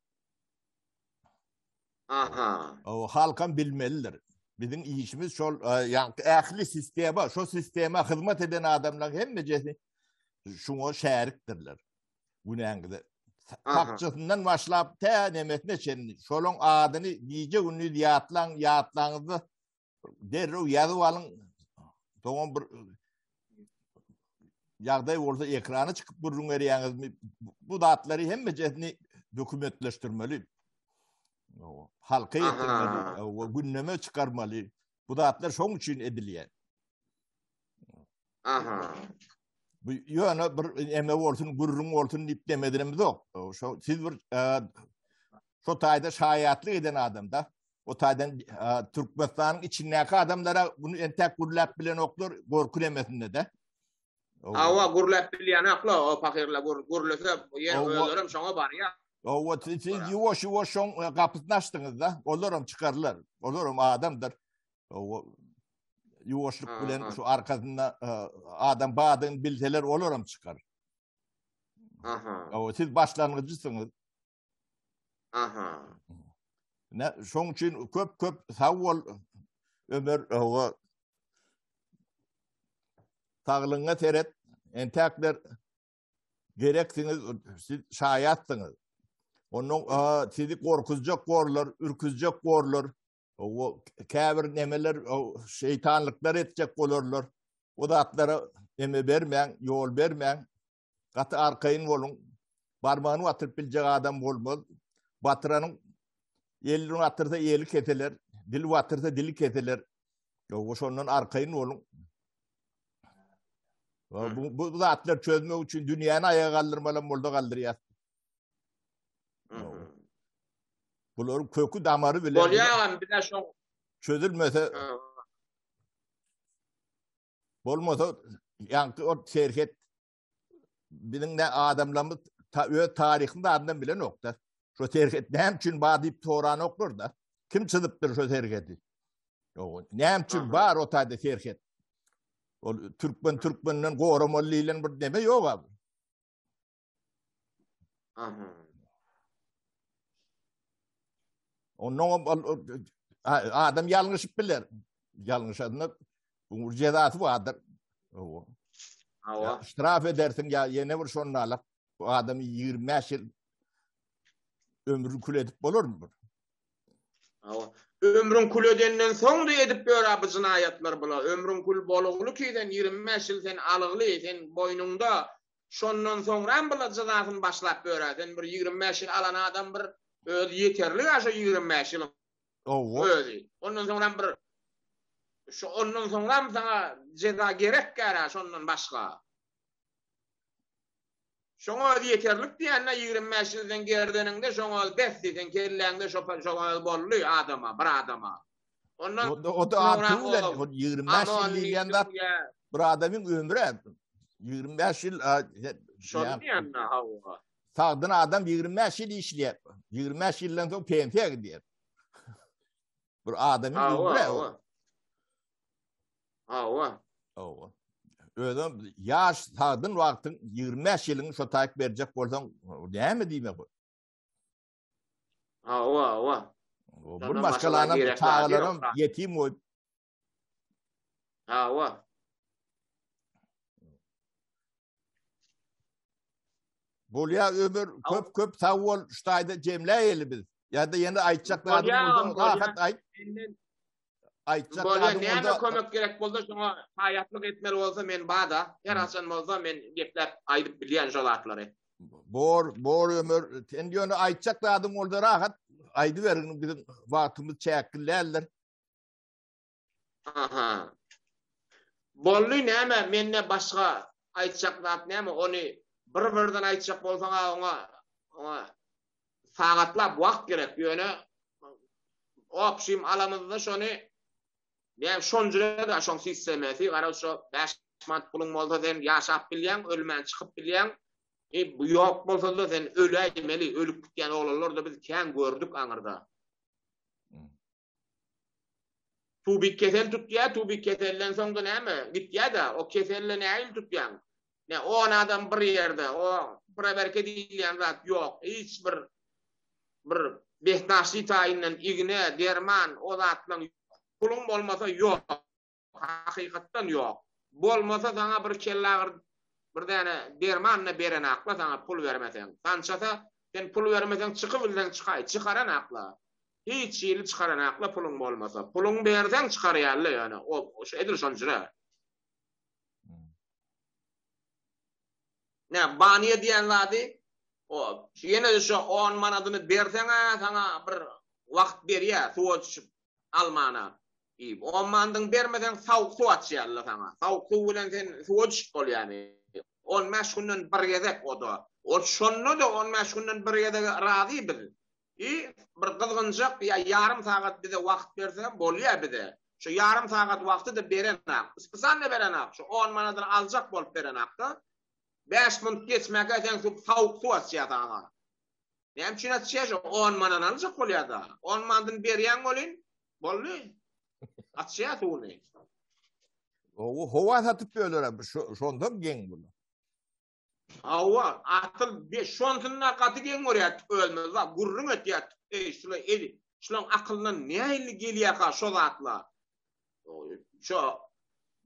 Speaker 2: Aha.
Speaker 1: O halkam bilmelidir. Biziň işimiz şol e, ýa ähli sistema, şo sistema hyzmat eden adamlaryň hemmejesi şuňa şärikdirler. Günäňize. Sakçysyndan başlap tä nemesine çenli şolaň adyny gije gündiz ýatlaň, ýatlaňyzda Derrew ýazyp alyň. Soňam bir ýagdaý bolsa ekrana çykyp gürrüň berýäňizmi? Bu zatlary hemmejesini dokumentleşdirmeli. Halka ýetirmeli, we gündeme çykarmaly. Bu zatlar şoň üçin edilýär.
Speaker 2: Aha.
Speaker 1: Bu ýöne bir eme bolsun, gürrüň bolsun diýip demedinimiz ýok. Şo siz bir şo taýda şaýatlyk eden adamda. O taýdan Türkmenistanyň içindäki adamlara bunu entäk gürläp bilenoklar, gorky nemesinde-de.
Speaker 2: Hawa, gürläp bilýänoklar, o pahyrlar gürlese, ýer özlerem şoňa barýar.
Speaker 1: Hawa, siz ýuwaş-ýuwaş şoň gapysyny açdyňyz-da, olaram çykarlar. Olaram adamdyr. Hawa, ýuwaşlyk bilen şu arkasynda adam bardygyny bilseler, olaram çykar.
Speaker 2: Aha.
Speaker 1: Hawa, siz başlangyjysyňyz.
Speaker 2: Aha.
Speaker 1: Ne, şoň üçin köp köp sag bol Ömer owa. Saglygyňa seret. Entäkler gereksiňiz, siz şaýatsyňyz. Ondan sizi gorkuzjak borlar, ürküzjek borlar. O käbir nemeler, şeytanlyklar etjek bolarlar. O zatlara eme bermäň, ýol bermäň. Gaty arkaýyn boluň. Barmagyny batyryp biljek adam bolmaz. Batyranyň elini batyrsa eli keseler, dil batyrsa dili keseler. Ýok, şondan arkaýyn boluň. Bu, bu zatlar çözmek üçin dünýäni aýaga galdyrmalam bolsa galdyrýar. Bularyň kökü damary bilen.
Speaker 2: Bolýar, bize şo
Speaker 1: çözülmese. Bolmasa ýaňky o serhet biziň ne adamlarymyz ta, öz taryhyny adyndan bilenokda. Şu serhet näme üçin bar diýip soranoklar da. Kim çyzypdyr şu serheti? Ýok, näme üçin bar o taýda serhet? Ol türkmen türkmenden goramaly diýlen bir neme ýok abi.
Speaker 2: Aha.
Speaker 1: Ondan adam ýalňyşyp biler. Ýalňyşanda bu jezasy bardyr.
Speaker 2: Hawa.
Speaker 1: Ştraf edersiň ýa ýene bir şonda alak. Bu adamy 25 ýyl ömrüni kül edip bolarmy bir?
Speaker 2: Hawa. Ömrüň kül edenden soň da edip ýör bu jynaýatlar bula. Ömrüň kül bolugly ki sen 25 ýyl sen alygly, sen boýnuňda Şondan soňram bula jyzasyny başlap ýör-ä. Sen bir 25 ýyl alan adam bir özi ýeterlik-ä şo 25 ýylyň özi. Ondan soňram bir şo ondan soňram saňa jeza gerekkä-rä şondan başga. Şoňa özi ýeterlik diýende 25 ýyl sen gerdeniňde şoňa özi bes diý, sen kelläňde şo şoňa özi boldy adama, bir adama.
Speaker 1: Ondan o da artygy bilen 25 ýyl diýilýän zat bir adamyň ömri 25 ýyl
Speaker 2: şony diýende hawa.
Speaker 1: Sagdyn adam 25 ýyl işleýär. 25 ýyldan soň pensiýa gidýär. Bir adamyň ömri
Speaker 2: o. Hawa.
Speaker 1: Hawa. Özüm ýaş sagdyn wagtyň 25 ýylyň şo taýyk berjek bolsaň näme diýmek bu?
Speaker 2: Hawa, hawa.
Speaker 1: Bu maşgalanyň çagalaryň ýetim goýup.
Speaker 2: Hawa.
Speaker 1: Bolýa ömür köp köp sag bol şu taýda jemläýeli biz. Ýa-da ýene aýtjak zadyň bolsa rahat aýt.
Speaker 2: Aýtjak Bolýa näme kömek gerek bolsa şoňa haýatlyk etmeli bolsa men bada. Her haçan bolsa men gepläp aýdyp bilýän şo zatlary.
Speaker 1: Bor, bor ömür. Sen ýöne aýtjak zadyň bolsa rahat aýdyberin biziň wagtymyz çäkli däldir.
Speaker 2: Aha. Boldy näme mende başga aýtjak zat näme ony bir birden aýtjak bolsaň oňa oňa sagatlap wagt gerek ýöne opşim alamyzda şony näme şonjurada şoň sistemesi gara şo 5 manat puluň bolsa sen ýaşap bilýäň ölmän çykyp bilýäň e bu ýok bolsa-da sen öläýmeli ölüp gitýän oglanlar-da biz kän gördük aňyrda. Tubik kesel tutýar, tubik keselden soň-da näme, gitýär-de, o keselle nähili tutýaň? Ne, on adam bir ýerde, o prowerka diýilýän zat ýok, hiç bir bir betnaşly taýyndan igne, derman, o zatlaň puluň bolmasa ýok. Hakykatdan ýok. Bolmasa saňa bir kellagyr bir däne derman-da berenakla saňa pul bermeseň. Sançasa sen pul bermeseň çykybilseň çykaý, çykaranakla. Hiç hili çykaranakla puluň bolmasa. Puluň berseň çykarýarla ýöne. O şu edil şonjura. Nä baniýa diýen zady o şu ýene-de şu on manadyny berseň-ä saňa bir wagt berýär suwa düşüp almana. Diýip, on manadyňy bermeseň sowuk suw açýarlar saňa. Sowuk suw bilen sen suwa düşüp bolýarmy? On bäş günden bir gezek o-da. Ol şonda-da on bäş günden bir gezege razy biz. I bir gyzgynjak ýa ýarym sagat bize wagt berse bolýar bize. Şu ýarym sagat wagty-da berenak. Spesialno berenak. Şu on manadyny aljak bolup berenak-da. Bäş minut geçmäkä sen sowuk suw açýar saňa. Näme üçin açýar şu on manany aljak bolýar-da. On manadyny berýäň welin, boldy. Açýar suwuny.
Speaker 1: O howa satyp böler, şondan geň bu.
Speaker 2: Hawa, asyl be şonsunda gaty geň görýärdik özümiz, wa gürrüň etýärdik. Eý, şula eli, şulaň akylyna nähili gelýärka şo zatlar? Şo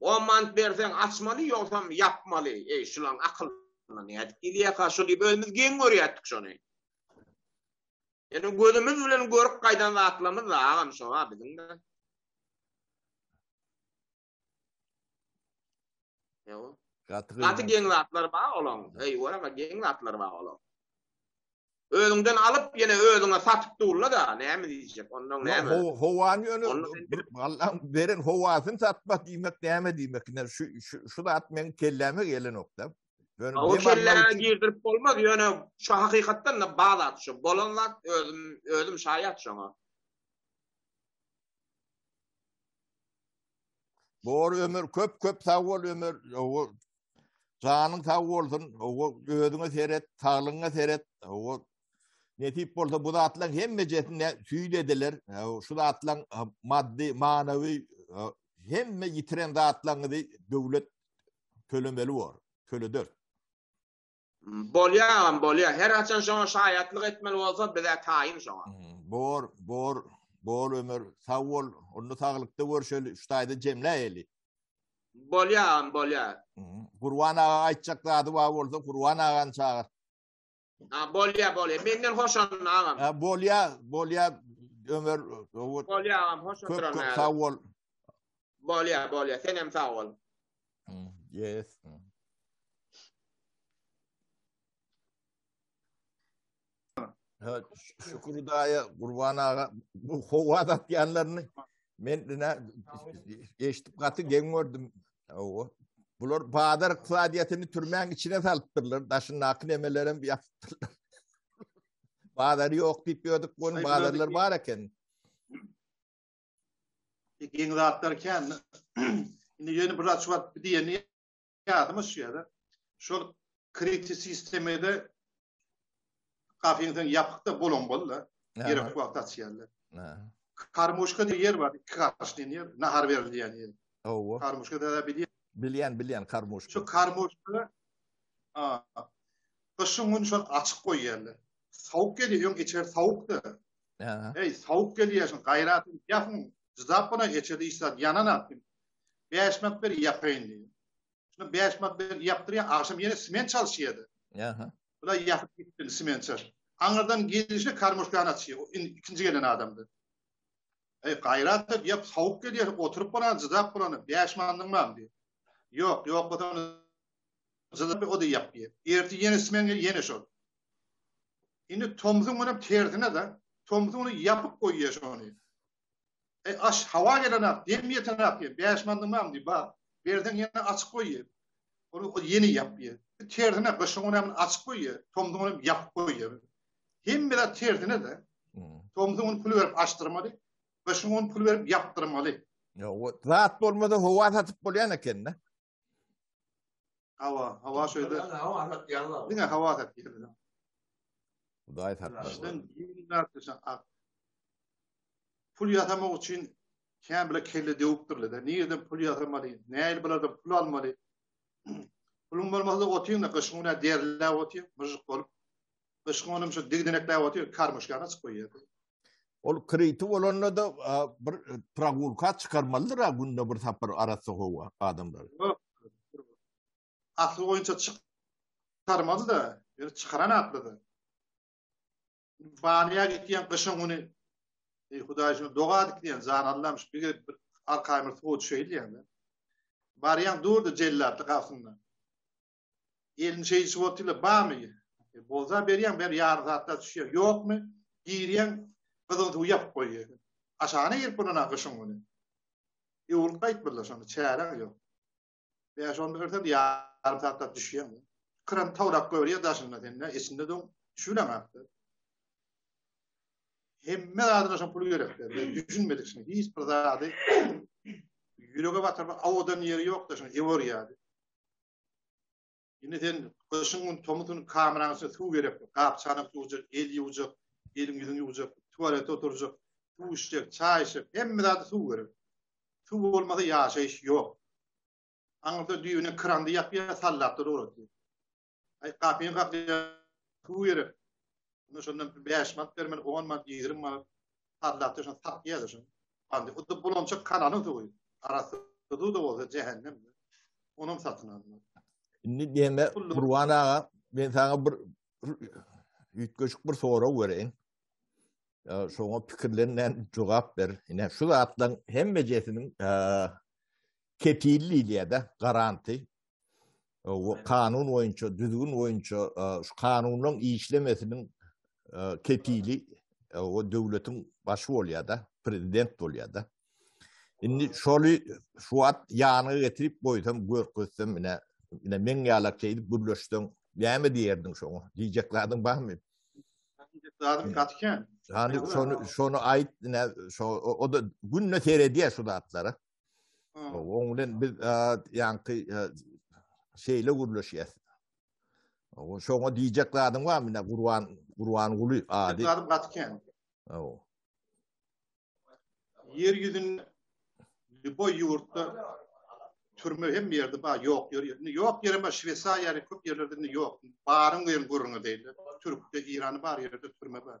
Speaker 2: on manat berseň açmaly, ýogsam ýapmaly. Eý, şulaň akylyna nädip gelýärka şo diýip özümiz geň görýärdik şony. Ýöne gözümiz bilen görüp gaýdan zatlarymyz-da agam şo-a biziň-de. Ýok. Gaty, Gaty geň zatlar bar olaň. Eý, wara geň zatlar bar olaň. Özüňden alyp ýene özüňe satyp durla-da, näme diýjek? Ondan näme?
Speaker 1: Ho howany ýöne Allaň beren howasyny satmak diýmek näme diýmek? Ine şu şu zat meň kelläme gelenok-da.
Speaker 2: Ýöne o kelläňe girdirip bolmaz, ýöne şu hakykatdan da bar zat şu. Bolan zat özüm özüm şaýat şoňa.
Speaker 1: Bor Ömer köp köp sag bol Ömer. Janyň sag bolsun. Özüňe seret, saglygyňa seret. Nesip bolsa bu zatlaryň hemmejesini süýt ediler. Şu zatlaryň maddy, manawy hemme ýitiren zatlaryňyzy döwlet tölemeli bor. Töleder.
Speaker 2: Bolýa agam bolýa. Her haçan şoňa şaýatlyk etmeli bolsa bizä taýyn şoňa.
Speaker 1: Bor, bor, bor Ömer. Sag bol. Onda saglykda görşeli. Şu taýda jemläýeli.
Speaker 2: Bolýa agam bolýa.
Speaker 1: Gurban aga aýtjak zady bar bolsa Gurban agany çagyr.
Speaker 2: Ha bolýa bolýa. Menden hoş onda agam.
Speaker 1: Ha bolýa, bolýa Ömer.
Speaker 2: Bolýa agam hoş
Speaker 1: oturan. Köp köp sag bol.
Speaker 2: Bolýa bolýa. Sen hem sag bol.
Speaker 1: Yes. Ha, Şükür daýa Gurban aga bu howa satýanlaryny men ine eşidip gaty geň gördüm. Hawa. Bular bazar ykdysadyýetini türmäň içine salypdyrlar. Daşyndaky nemelerem ýapypdyrlar. Bazary ýok diýip ýördük, onuň bazarlar bar eken.
Speaker 3: Geň zatlar kän. Indi ýöne bir zat şu wagt diýeni ýadyma düşýär. Şol kredi sistemede kafeň sen ýapykda bolan bolda. Gerek wagt açýarlar. Karmuşka diýen ýer bar, iki garyş diýen ýer, nahar berilýän ýer.
Speaker 1: Hawa.
Speaker 3: Karmuşka da bilýän.
Speaker 1: Bilýän, bilýän karmuşka.
Speaker 3: Şu karmuşka a gyşyň gün şol açyk goýýarlar. Sowuk gelýär, öň içeri sowukdy. Eý, sowuk gelýär şuň gaýrat edip ýapyň. Jydap bolan içerde hiç zat ýananok diýip. 5 manat ber ýapaýyn diýip. Şuna 5 manat ber ýapdyrýar, agşam ýene smen çalyşýardy.
Speaker 1: Aha.
Speaker 3: Bular ýapyp gitdi smen çalyş. Aňyrdan gelişine karmuşkany açýar. O indi ikinji gelen adamdy. Eý, gaýrat et, ýap, sowuk gelýär, oturyp bolan, jydap bolany, 5 manadyň barmy diýip. Ýok, ýok bolsa jydap o-da ýapýar. Ertir ýene smen gelýär, ýene şol. Indi tomsuň günem tersine-de, tomsuň güni ýapyp goýýar şony. Eý, aş, hawa gelenok, dem ýetenok diýýär, 5 manadyň barmy diýip, bar. Berseň ýene açyk goýýar. Ony ýene ýapýar. Tersine, gyşyň günem açyk goýýar, tomsuň günem ýapyp goýýar. Hemme zat tersine-de. Tomsuň güni pul berip açdyrmaly, gyşyň güni pul berip ýapdyrmaly.
Speaker 1: Ýok, zat bolmasa howa satyp bolýan eken-de.
Speaker 3: Hawa, hawa şöyle.
Speaker 4: Hawa satýarlar.
Speaker 3: Diňe hawa satýarlar.
Speaker 1: Hudaý saklasyn.
Speaker 3: Pul ýasamak üçin kän bile kelle döwüpdirler. Nireden pul ýasamaly, näil bulardan pul almaly. Puluň bolmasa otyň da gyşyň güne derläp otyr, myžyk bolup. Gyşyň günem şu digdenekläp otyr, karmuşkany açyp goýýar.
Speaker 1: Ol kriti bolanda da bir progulka çykarmalydyr ha günde bir sapar arassa howa adamlar.
Speaker 3: Asly boýunça çykarmaly da, ýöne çykaran atly-da. Banýa gitýän gyşyň güni Eý Hudaý şunu doga edip diýen jan Allam şu bir bir arkaýymyr suwa düşeýin diýen. Barýaň durdy jellatly gapysynda. Elini şeýdişip otyrlar, barmy? E, bolsa berýäň, ber ýarym saatda düşýär. Ýokmy? Girýäň, gyzgyn suwy ýapyp goýýar. Aşagyna girip bolana gyşyň güni. Öwrülip gaýtmadylar şonda, çäreň ýok. Bäş-on berseň ýarym saatda düşýäň. Kran towlap goýberýär daşynda sende, içinde doň düşübileňakda. Hemme zadyna şo pul gerek. Düşünmedik şuny. Hiç bir zady ýürege batyrmak awadan ýeri ýok-da şuny ewor ýaly. Indi sen gyşyň gün tomus gün kameraň içinde suw gerek. Gap-çanak ýuwjak, el ýuwjak, eliň ýüzüňi ýuwjak, tualete oturjak, suw içjek, çaý içjek, hemme zada suw gerek. Suw bolmasa ýaşaýyş ýok. Aňyrda düýbüne krandy ýapýar, sallap-da ugratýar. Aý, gapyny kakýar, suw gerek. Onda şondan 5 manat bermeli, 10 manat, 20 manat sallap-da şony satýar-da şony. Bandy. O da bulançak kanalyň suwy. Arassa suw-da bolsa jähennem. Onam satyn almaly.
Speaker 1: Indi diýeme Gurban aga, men saňa bir üýtgeşik bir sorag bereýin. Şoňa pikirlenmän jogap ber. Ine şu zatlaryň hemmejesiniň kepili diýilýär-de, garanty. O kanun boýunça, düzgün boýunça şu kanunyň işlemesiniň kepili o döwletiň başy bolýar-da, prezident bolýar-da. Indi şoly şu wagt ýanyňa getirip goýsam, görkezsem, ine, ine meň ýalak şeýdip gürleşseň, näme diýerdiň şoňa? Diýjek zadyň barmy?
Speaker 3: Diýjek zadym gaty kän.
Speaker 1: Hany şony şony aýt, ine, şo o-da günde seredýär şu zatlara. Oň bilen biz ýaňky şeýle gürleşýäs. Şoňa diýjek zadyň barmy ine Gurban Gurbanguly ady.
Speaker 3: Zadym gaty kän.
Speaker 1: Hawa.
Speaker 3: Ýer ýüzünde lýuboý ýurtda türme hemme ýerde bar, ýok ýer ýok. Indi ýok ýerem bar, Şweýsariýa ýaly köp ýerlerde indi ýok. Baryň diýen gürrüňi diýildi. Türkde, Iranda bar ýerde türme bar.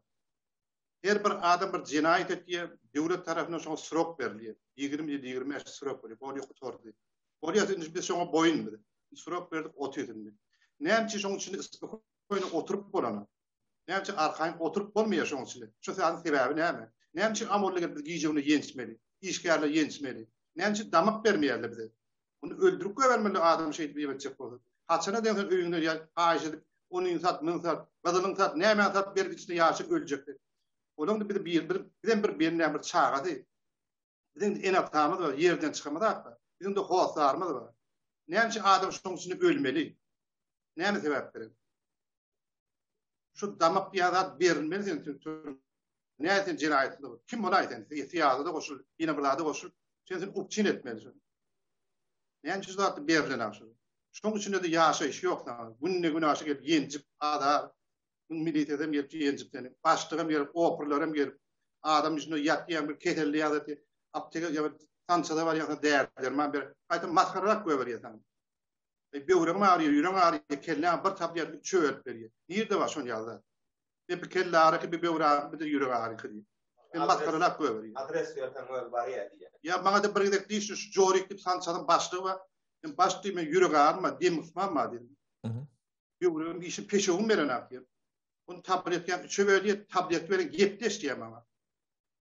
Speaker 3: Her bir adam bir jenaýat etýär, döwlet tarapyndan şoňa srok berilýär. 20 ýyl, 25 srok berýär. Bolýar gutardy. Bolýar indi biz şoňa boýun biz. Srok berdik otyr indi. Näme üçin şoň üçin spokojno oturyp bolana? Näme üçin arkaýyn oturyp bolmaýar şoň içinde? Şu zadyň sebäbi näme? Näme üçin amorly gelip biz gije-gündüz ýençmeli? Işgärler ýençmeli? Näme üçin damak bermeýärler bize? Muny öldürip goýbermeli adam şeýdip ýem etjek bolsa. Haçana deň sen öýüňde ýa haýyş edip, onyňy sat, muny sat, gyzylyňy sat, nämäňi sat berip içinde ýaşap öljekdi. Olaň-da bizi bir, bir, bizem bir bendäň bir çagasy. Biziň-de ene-atamyz bar, ýerden çykamyz zatlar. Biziň-de hossarymyz bar. Näme üçin adam şoň içinde ölmeli? Näme sebäp bilen? Şu damak diýen zat berilmeli sen Näme sen jenaýatly? Kim bolaý sen? Syýasata goşul, ýene bir zada goşul. Sen sen upçin etmeli şony. Näme üçin zatda berlen agşam? Şoň içinde de ýaşaýyş ýok saňa. Günde gün aşa gelip ýenjip, azar. Milisiýasam gelip ýenjip seni. Başlygam gelip, oprlaram gelip. Adam içinde ýatýan bir keselli ýa-da apteka ýa sançada barýan däri-derman ber. Gaýta masgararak goýberýär saňa. E, böwregiň agyrýar, ýüregiň agyrýar, kelläň bir tapýar, bir çöwelip berýär. Nirde bar şon ýaly zat? E, bir kelle agyryky, bir böwrek agyryky, bir de ýürek agyryky diýip. Men masgaralap goýberýär.
Speaker 2: Adres berseň özi barýar diýýär.
Speaker 3: Ýa maňa da bir gezek diýdi, şu Jorik diýip sançadyň başlygy bar. Men baş diýip, men ýürek agyrym bar, dem gysmam bar diýdim. Böwregim işi peşewim berenak diýip. Ony tabletkany üçe böl diýip, tabletka beren gepleş diýýär maňa.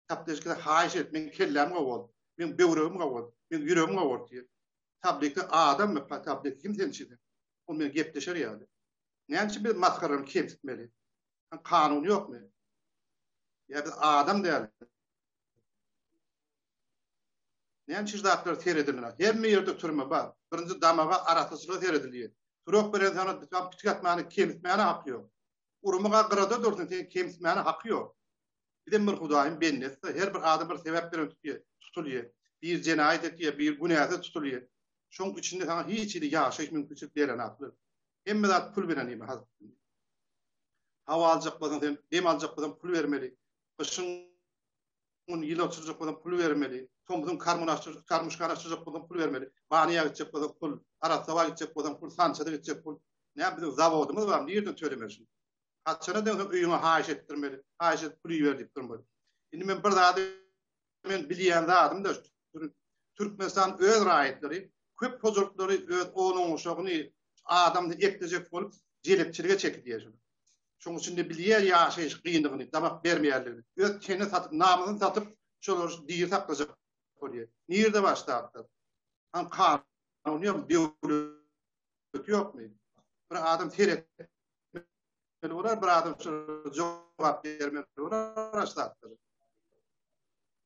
Speaker 3: Tabletkada haýyş et, meň kelläm gowy bol, meň böwregim gowy bol, meň ýüregim gowy bol diýip. Tabletka adammy, tabletka kim sen üçin? Ol men gepleşer ýaly. Näme üçin biz masgarany kemsitmeli? Kanun ýokmy? Ýa biz adam däl. Näme üçin zatlar seredilmeli? Hemme ýerde türme bar. Birinji damaga arassaçylyga seredilýär. Sürek beren sana pitik atmany kemsitmäne haky ýok. Urmaga gyrada dursun, sen kemsitmäne haky ýok. Bizem bir Hudaýyň bendesi, her bir adam bir sebäp bilen tutýar, tutulýar. Bir jenaýat etýär, bir günäsiz tutulýar. Şoň içinde saňa hiç hili ýaşaýyş mümkinçilik berenaklar. Hemme zat pul bilen ýeme hazır. Hawa aljak bolsaň sen dem aljak bolsaň pul bermeli. Gyşyň gün ýyl oturjak bolsaň pul bermeli. Tomsuň karmun açjak, karmuşkany açjak bolsaň pul bermeli. Banýa gitjek bolsaň pul, arassa gitjek bolsaň pul, sançada gitjek pul. Näme biziň zawodymyz bar, nirden tölemeli şuny? Haçana deň soň öýüňe haýyş etdirmeli, haýyş edip pul iber diýip durmaly. Indi men bir zady men bilýän zadym da Türkmenistan öz raýatlary köp hojalyklary öz oglan-uşagyny adamyny eklejek bolup jelepçilige çekidýär şuny. Şonuň üçin de bilýär ýaşaýyş kynlygyny, damak bermeýärligini. Öz tenini satyp, namysyny satyp, şolary diri saklajak bolýar. Nirde bar ştatlar? Han kanun ýok, döwlet ýokmy? Bir adam seret bolar, bir adam jogap bermeli bolar ştatlar.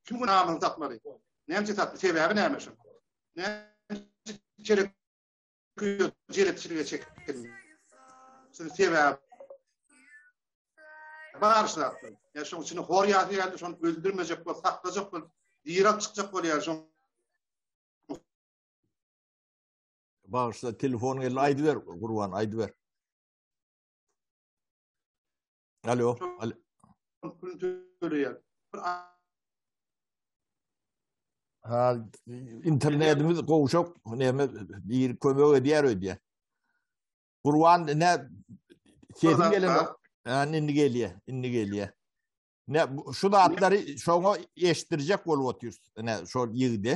Speaker 3: Kim bu namyny satmaly? Näme üçin satdy? Sebäbi näme şoň? Näme üçin jelepçilige çekildi? Şonuň sebäbi bar ştatlar. Ýa şoň üçin hor ýasy geldi, şony öldürmejek bolup, saklajak bolup, diri alyp çykjak bolýar şoň.
Speaker 1: Bagyşla, telefon geldi, aýdyber Gurban, aýdyber. Alo. Alo. Ha, internetimiz gowşak, näme bir kömek edýär öýdýär. Gurban ne sesiň gelen Ha, indi gelýär, indi gelýär. Ne şu zatlary şoňa eşitdirjek bolup otyrys. Ne şol ýigde,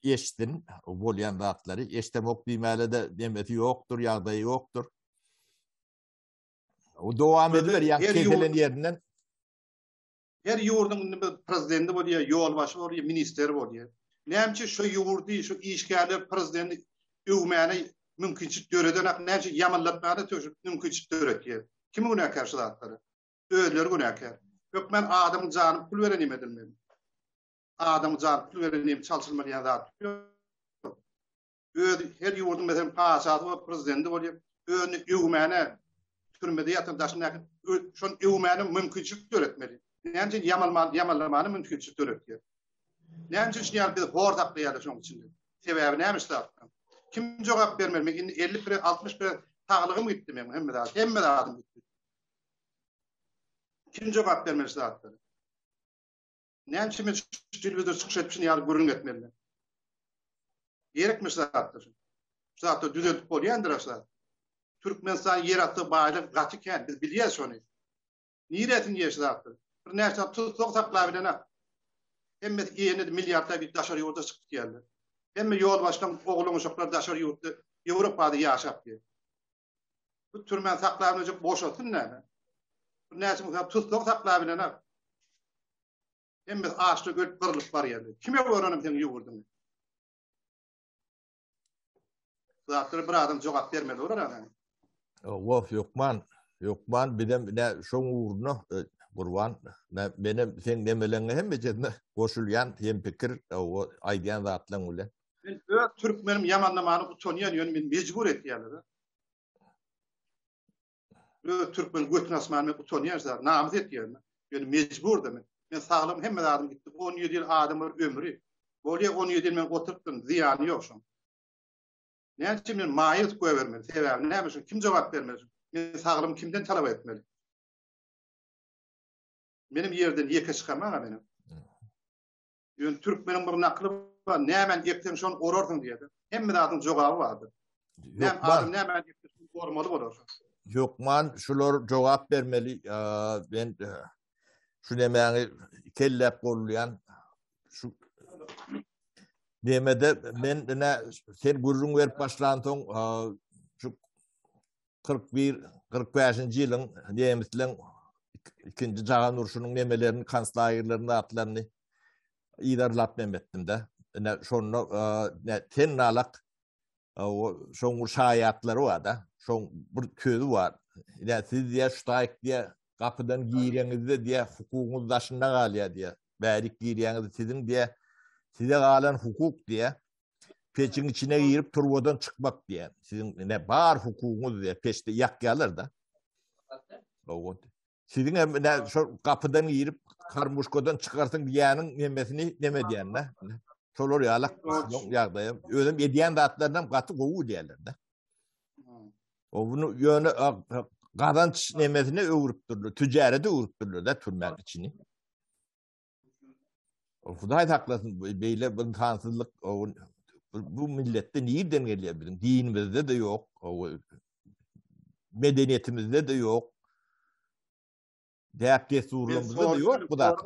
Speaker 1: eşitsin bolýan zatlary. Eşdemok diýmäle-de demesi ýokdur, ýagdaýy ýokdur. O dowam ediber, ýa kesilen ýerinden.
Speaker 3: Her ýurduň indi bir prezidenti bolýar, ýolbaşçy bolýar, ministeri bolýar. Näme üçin şu ýurdy, şu işgärler prezidenti öwmäne mümkinçilik döredenak, näme üçin ýamanlatmana mümkinçilik döretýär? Kim günäkär şu zatlara? Özleri günäkär. Hökmän adamyň janyny pul beren edilmeli. Adamyň janyny pul beren hem çalşylmaly ýa zat ýok. Öz her ýurduň meselem patyşasy bolup, prezidenti bolýar. Özüni öwmäne türmede ýatan daşyndaky şony öwmäne mümkinçilik döretmeli. Näme üçin ýamalman, ýamanlamana mümkinçilik döretýär? Näme üçin şuny ýaly bizi hor saklaýarlar şoň içinde? Sebäbi näme şu zatlaryň? Kim jogap bermeli? Men indi 50 pire, 60 pire saglygym gitdi meň hemme zat, hemme zadym gitdi. Kim jogap bermeli şu zatlara? Näme üçin men şu telewizor çykyş edip şuny ýaly gürrüň etmeli? Gerekmi şu zatlar? Şu zatlar düzeltip bolýandyr şu zat. Türkmenistan ýerasty baýlyk gaty kän, biz bilýäs şony. Niresini diýýär şu zatlar? Bir näçe tussag saklabilenak. Hemmesi ýene-de milliardlar bir daşary ýurda çykyp gidýärler. Hemme ýolbaşçylaryň oglan uşaklary daşary ýurtda, Ýewropada ýaşap diýýär. Bu türmän saklabilmejek boşatsyn näme? Bir näçe müň tussag saklabilenak. Hemmesi açda ölüp gyrylyp barýarlar. Kime görenim seň ýurduňy? Zatlara bir adam jogap bermeli bolar ana.
Speaker 1: Wof ýokman, ýokman bizem ne şoň ugruna e, Gurban, menem sen nemeleňe hemmejesine goşulýan hem pikir, o aýdýan zatlaň bilen.
Speaker 3: Men öz türkmenim ýamanlamany utanýan, ýöne men mejbur etýärler. Öz türkmen götüni asmany men utanýan zat, namys etýän. Ýöne mejbur da men. Men saglygym hemme zadym gitdi. 17 ýyl adamlar ömri. Bolýa 17 ýyl men oturypdym, zyýany ýok şoň. Näme üçin men maýa edip goýbermeli? Sebäbi näme üçin? Kim jogap bermeli? Men saglygymy kimden talap etmeli? Menem ýerden ýeke çykamag-a menem. Ýöne türkmeniň bir nakyly bar, nämäni ekseň şony orarsyň diýýär. Hemme zadyň jogaby bardyr. Näme adam nämäni ekse şony ormaly bolar.
Speaker 1: Hökman şular jogap bermeli. Men şu nemäňi kelläp gollaýan şu nemede men ine sen gürrüň berip başlansoň şu 41 45-nji ýylyň nemisleň ikinji jahan urşunyň nemelerini konslagerlerini zatlaryny yzarlap nem etdim-de. Ine şonda ne sen nalak şoň bir şaýatlary bar-da. Şoň bir sözi bar. Ine siz diýä şu taýyk diýä gapydan gireňizde diýä hukugyňyz daşynda galýar diýä. Bärik girýäňiz siziň diýä size galan hukuk diýä. Peçiň içine girip turbadan çykmak diýä. Siziň ne bar hukugyňyz diýä peçde ýakýarlar-da. Siziň hem ne şo gapydan girip karmuşkadan çykarsyň diýýäniň nemesini neme diýende. Şolar ýalak ýagdaýy. Özüm edýän zatlarynam gaty gowy diýerler-de. O bunu ýöne gazanç nemesine öwrüpdirler, tüjarete öwrüpdirler-de türmäň içini. Hudaý saklasyn beýle bir insansyzlyk bu milletde nirden gelýär biziň dinimizde de ýok, medeniýetimizde de ýok. Däp dessurlarymyzda da ýok bu zat.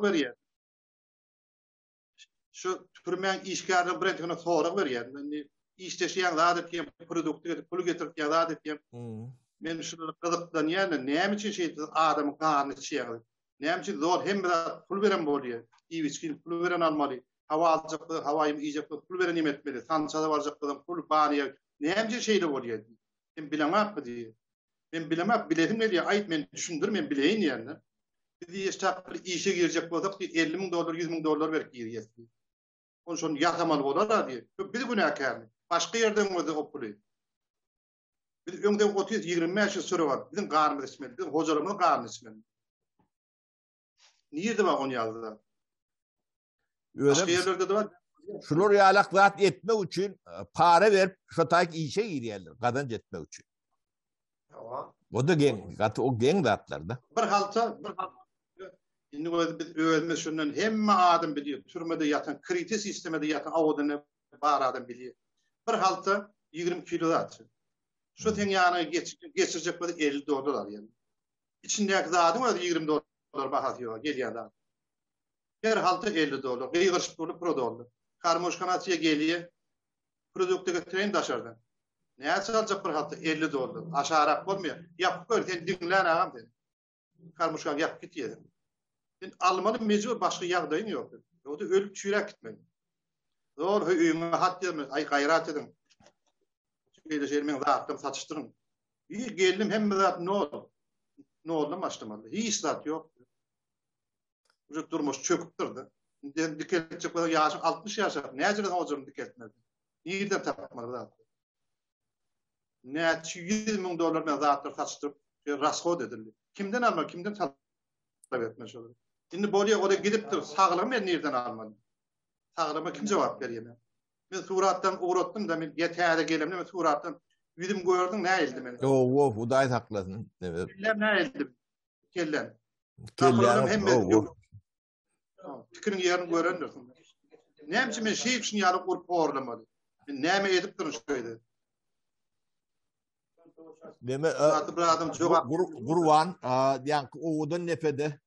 Speaker 3: Şu türmäň işgärleri bir entegine sorag berýär. Indi işleşýän zat etýän, produkty getirip, pul getirip ýa zat etýän. Men şulara gyzyklanýan, näme üçin şeýdip adamyň ganyny içýäňiz? Näme üçin zor hemme zat pul beren bolýar? Iýip-içgini pul beren almaly. Hawa aljak bolsaň, hawa iýjek bolsaň pul beren iým etmeli. Sançada barjak bolsaň pul, banyýa. Näme üçin şeýle bolýar? Sen bileňakmy diýýär. Men bilemok, bilesim gelýär, aýt men düşündir, men bileýin diýende. Biz diýýär, ştap bir işe girjek bolsak diýýär, 50 müň dollar, 100 müň dollar berip girýäs diýýär. Ony şony ýasamaly bolar-a diýýär. Ýok, biz günäkärmi? Başga ýerden gözle o puly. Biz öňden otyrys, 25 ýyl çörek alyp, biziň ganymyzy içmeli, biziň hojalygymyzyň ganyny içmeli. Nirde bar ony ýaly zat?
Speaker 1: Başga
Speaker 3: ýerlerde de bar.
Speaker 1: Şular ýalak zat etmek üçin e, para berip şo taýk işe girýärler, gazanç etmek üçin.
Speaker 3: Tamam.
Speaker 1: O da geň, gaty o geň zatlar da.
Speaker 3: Bir halta, bir halta. Indi öz biz özümiz şundan hemme adam bilýär. Türmede ýatan, kriti sistemada ýatan awadan bar adam bilýär. Bir halta 20 kilo zat. Şu sen ýanyna geç, geçirjek bolsa 50 dollar alýar. Içindäki zadyň özi 20 dollar bahasy ýok, gelýän zat. Her halta 50 dollar. Gygyryşyp durdy pro dollar. Karmoşkanaçyýa gelýä. Produkty getireýin daşardan. Näçe aljak bir halta? 50 dollar. Aşarak bolmaýar. Ýapyp gör, sen diňlän agam sen. Karmoşkaňy ýapyp git ýere. Sen almaly mejbur başga ýagdaýyň ýok. Ýogsa ölüp çüýräp gitmeli. Zor öýüňe hat ýazma, aý gaýrat ediň. Şeýle şeýle meň zatlarymy satyşdyryň. Bir geldim hemme zat nol. Noldan başlamaly. Hiç zat ýok. Uje durmuş çöküpdir-de. Indi dikeltjek bolsa ýaşyň 60 ýaşa. Näcede hojalygyny dikeltmeli? Nirden tapmaly zat? Näçe 100 müň dollar bilen zatlar satyşdyryp, rashod edildi. Kimden almaly, kimden talap etmeli şolary? Indi bolýar, o da gidipdir. Saglygy men nirden almaly? Saglygyma kim jogap berýär men? Men suratdan ugratdym da men täze gelemde men suratdan ýüzüm gördüň näildi men?
Speaker 1: Owo, Hudaý saklasyn.
Speaker 3: Kellem näildi? Kellem.
Speaker 1: Kellem
Speaker 3: hemme Pikiriň ýerini görendirsiň. Näme üçin men şeýip şuny ýaly urup horlamaly? Men näme edipdirin şu ýerde?
Speaker 1: Neme bir adam jogap Gurban, ýaňky owadan nepede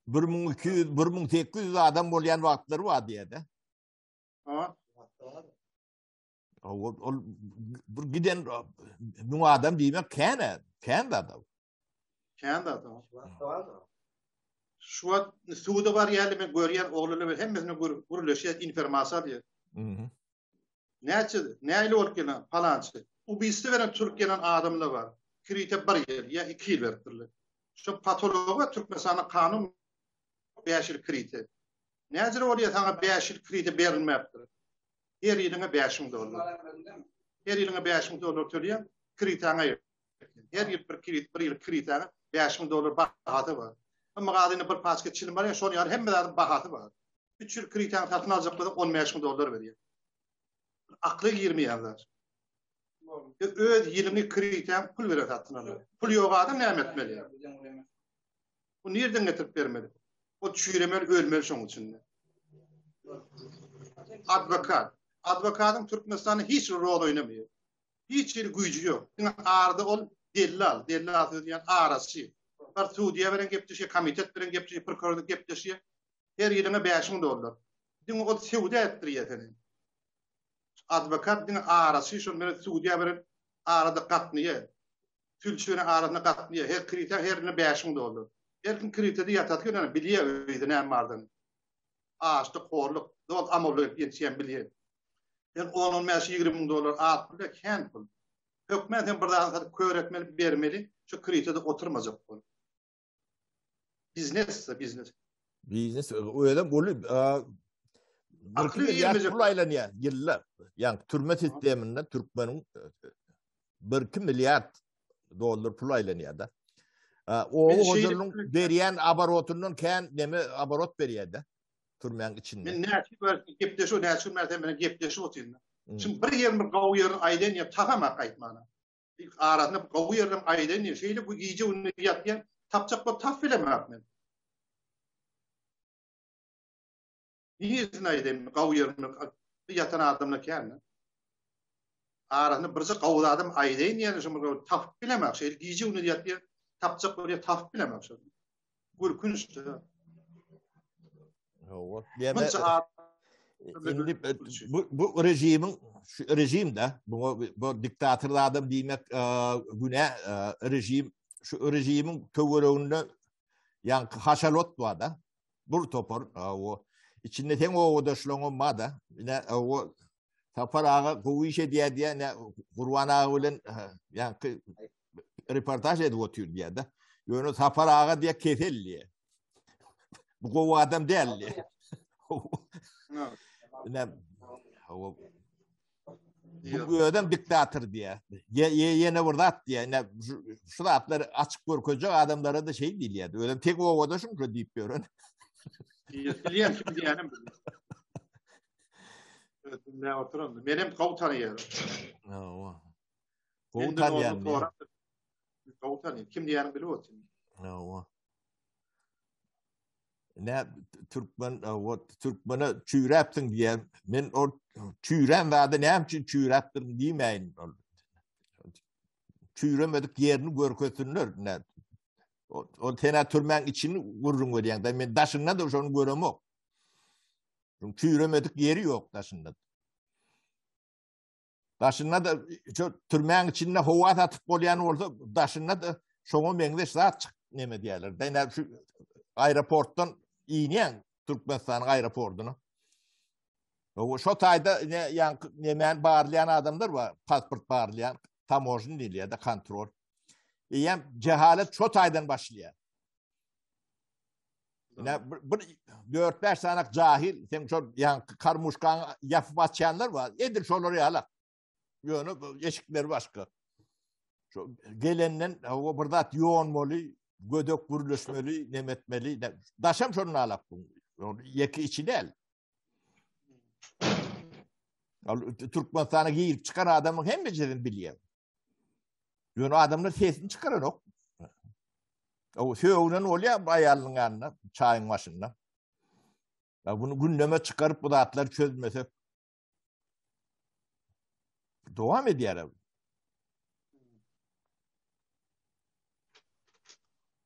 Speaker 1: 1200, 1800 adam bolýan wagtlary bar diýýär-de.
Speaker 3: Ha.
Speaker 1: Ol, ol bir giden müň adam diýmek kän, kän zat.
Speaker 3: Kän zat. Şu wagt suwda bar ýerli men görýän oglanlar hemmesine gürleşýär, informasiýa alýar.
Speaker 1: Mhm.
Speaker 3: Näçe, näli bolup gelen palançy. Ubiyste beren türk gelen adamlar bar. Krite bir ýyl ýa iki ýyl beripdirler. Şu patologa Türkmenistanda kanun 5 ýyl krite. Näjire bolýar saňa 5 ýyl krite berilmäpdir. Her ýylyňa 5000 dollar. Her ýylyňa 5000 dollar töleýän, kritaňa Her ýyl bir krit, bir ýyl kritaňa 5000 dollar bahasy bar. Emma gazyna bir paçka çilim bar, şonuň ýaly hemme zadyň bahasy bar. 3 ýyl kritaňy satyn aljak bolsaň 15000 dollar berýär. Akla girmeýän zat. Öz ýylyňy kritaň pul bere satyn alýar. Pul ýok adam näme etmeli? Bu nirden getirip bermeli? O çüýremeli, ölmeli şoň içinde. Adwokat. Adwokatyň Türkmenistanda hiç bir rol oýnamaýar. Hiç hili güýji ýok. Diňe arada ol dellal, dellal sözi ýaly araçy. Bir sudýa bilen gepleşýär, komitet bilen gepleşýär, prokuror bilen gepleşýär. Her ýylyňa 5000 dollar. Diňe ol söwda etdirýär seni. Adwokat diňe araçy, şol bilen sudýa bilen arada gatnaýar. Sülçi bilen arasynda gatnaýar. Her kriter her ýylyna 5000 dollar. Her kim kriterde ýatasy gelýär, bilýär öýde näme bardygyny. Açlyk, horluk, zol amullyk edip ýetişýän bilýär. Sen on, on bäş, 20 müň dollar az pul däl, kän pul. Hökmän sen bir zadyny satyp kör etmeli, bermeli, şu kriterde oturmajak bol. Biznes, biznes.
Speaker 1: Biznes, özem uly, bir milliard pul aýlanýar ýylda. Ýagny türme sisteminde türkmeniň 1-2 milliard dollar pul aýlanýar da. Oba hojalygyň berýän aborotyndan kän neme aborot berýär da türmäň içinde.
Speaker 3: Men näçe bir gepleşip, näçe gün bäri meni gepleşip otyryn. Şimdi bir ýerini bir gowy ýerini aýdaýyn ýa tapamak aýtmana. Arasynda gowy ýerini aýdaýyn diýip, şeýle bu gije günde ýatýan, tapjak bolup tap bilemok men. Niresini aýdaýyn, gowy ýerini ýatan adamlar kän. Arasynda birje gowy zadam aýdaýyn diýen şo bir tapyp bilemok. Şeýle gije günde ýatýan, tapjak bolýar, tapyp bilemok şo. Gülkünçdi.
Speaker 1: Hawa. Indi bu bu rejimiň şu rejim de bu bu diktator adam diýmek günä rejim şu rejimiň töwereginde ýaňky haşalot bar da. Bir topar o içinde sen owadaşlaryň bar da. Ine o Sapar aga gowy iş edýär diýä, ne Gurban aga bilen ýaňky reportaž edip otyr diýä-de. Ýöne Sapar aga diýä kesel diýä. Bu gowy adam däl diýä. Ine o Bu özem diktator diýä. Ýene bir zat diýä. Ine şu zatlary açyk görkezjek adamlara da şey diýilýär. Özem tek obada şuňka diýip ýören.
Speaker 3: Bilýän kim diýýänim bilýän. Dinläp oturan. Menem gowy tanýaryn.
Speaker 1: Hawa. Gowy tanýan.
Speaker 3: Gowy tanýan. Kim diýýänini bilip otyryn.
Speaker 1: Hawa. Ne türkmen, o türkmene çüýräpsiň diýen. Men o çüýrän zady näme üçin çüýräpdirin diýmäýin. Çüýremedik ýerini görkezsinler. Ne? O, o sena türmäň içini gürrüň berýäň. Men daşyndan da şony göremok. Çüýremedik ýeri ýok daşynda. Daşynda da şu türmäň içinde howa satyp bolýan bolsa, daşynda da şoňa meňzeş zat çyk neme diýerler. Däne şu aeroportdan inýän Türkmenistanyň aeroportyna. O şo taýda ne ýaňky nemän barlaýan adamlar bar, pasport barlaýan, tamožny diýilýär-de kontrol. Eýýäm jehalet şo taýdan başlaýar. Ne bir 4-5 sanak jahil, sen şol ýaňky karmuşkaňy ýapyp açýanlar bar. Edil şolar ýaly. Ýöne eşikleri başga. Şo gelenden o bir zat ýonmaly, gödek gürleşmeli, nemetmeli. Daşam şonun alak bu. Ýeke içi däl. Türkmenistana girip çykan adamyň hemmesini bilýär. Ýöne adamlar sesini çykaranok. O sögünen bolýar aýalynyň ýanynda, çaýyň başynda. Ya bunu gündeme çykaryp bu zatlary çözmesek dowam edýär.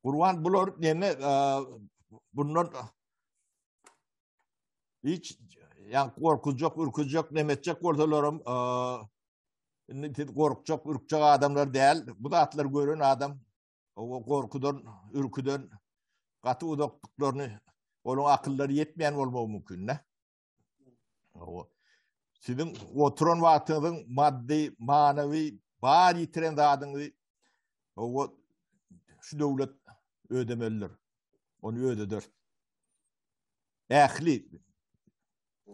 Speaker 1: Gurban bular neme e, bundan hiç yani korkuzjak, ürküzjek, neme etjek bolsalaram e, indi siz gorkjak, ürkjek adamlar däl. Bu zatlary gören adam o gorkudan, ürküden gaty uzakdyklaryny olaryň akyllary ýetmeýän bolmagy mümkin de. Siziň oturan wagtyňyzyň maddy, manawy bar ýitiren zadyňyzy o şu döwlet ödemelidir. Ony ödeder. Ähli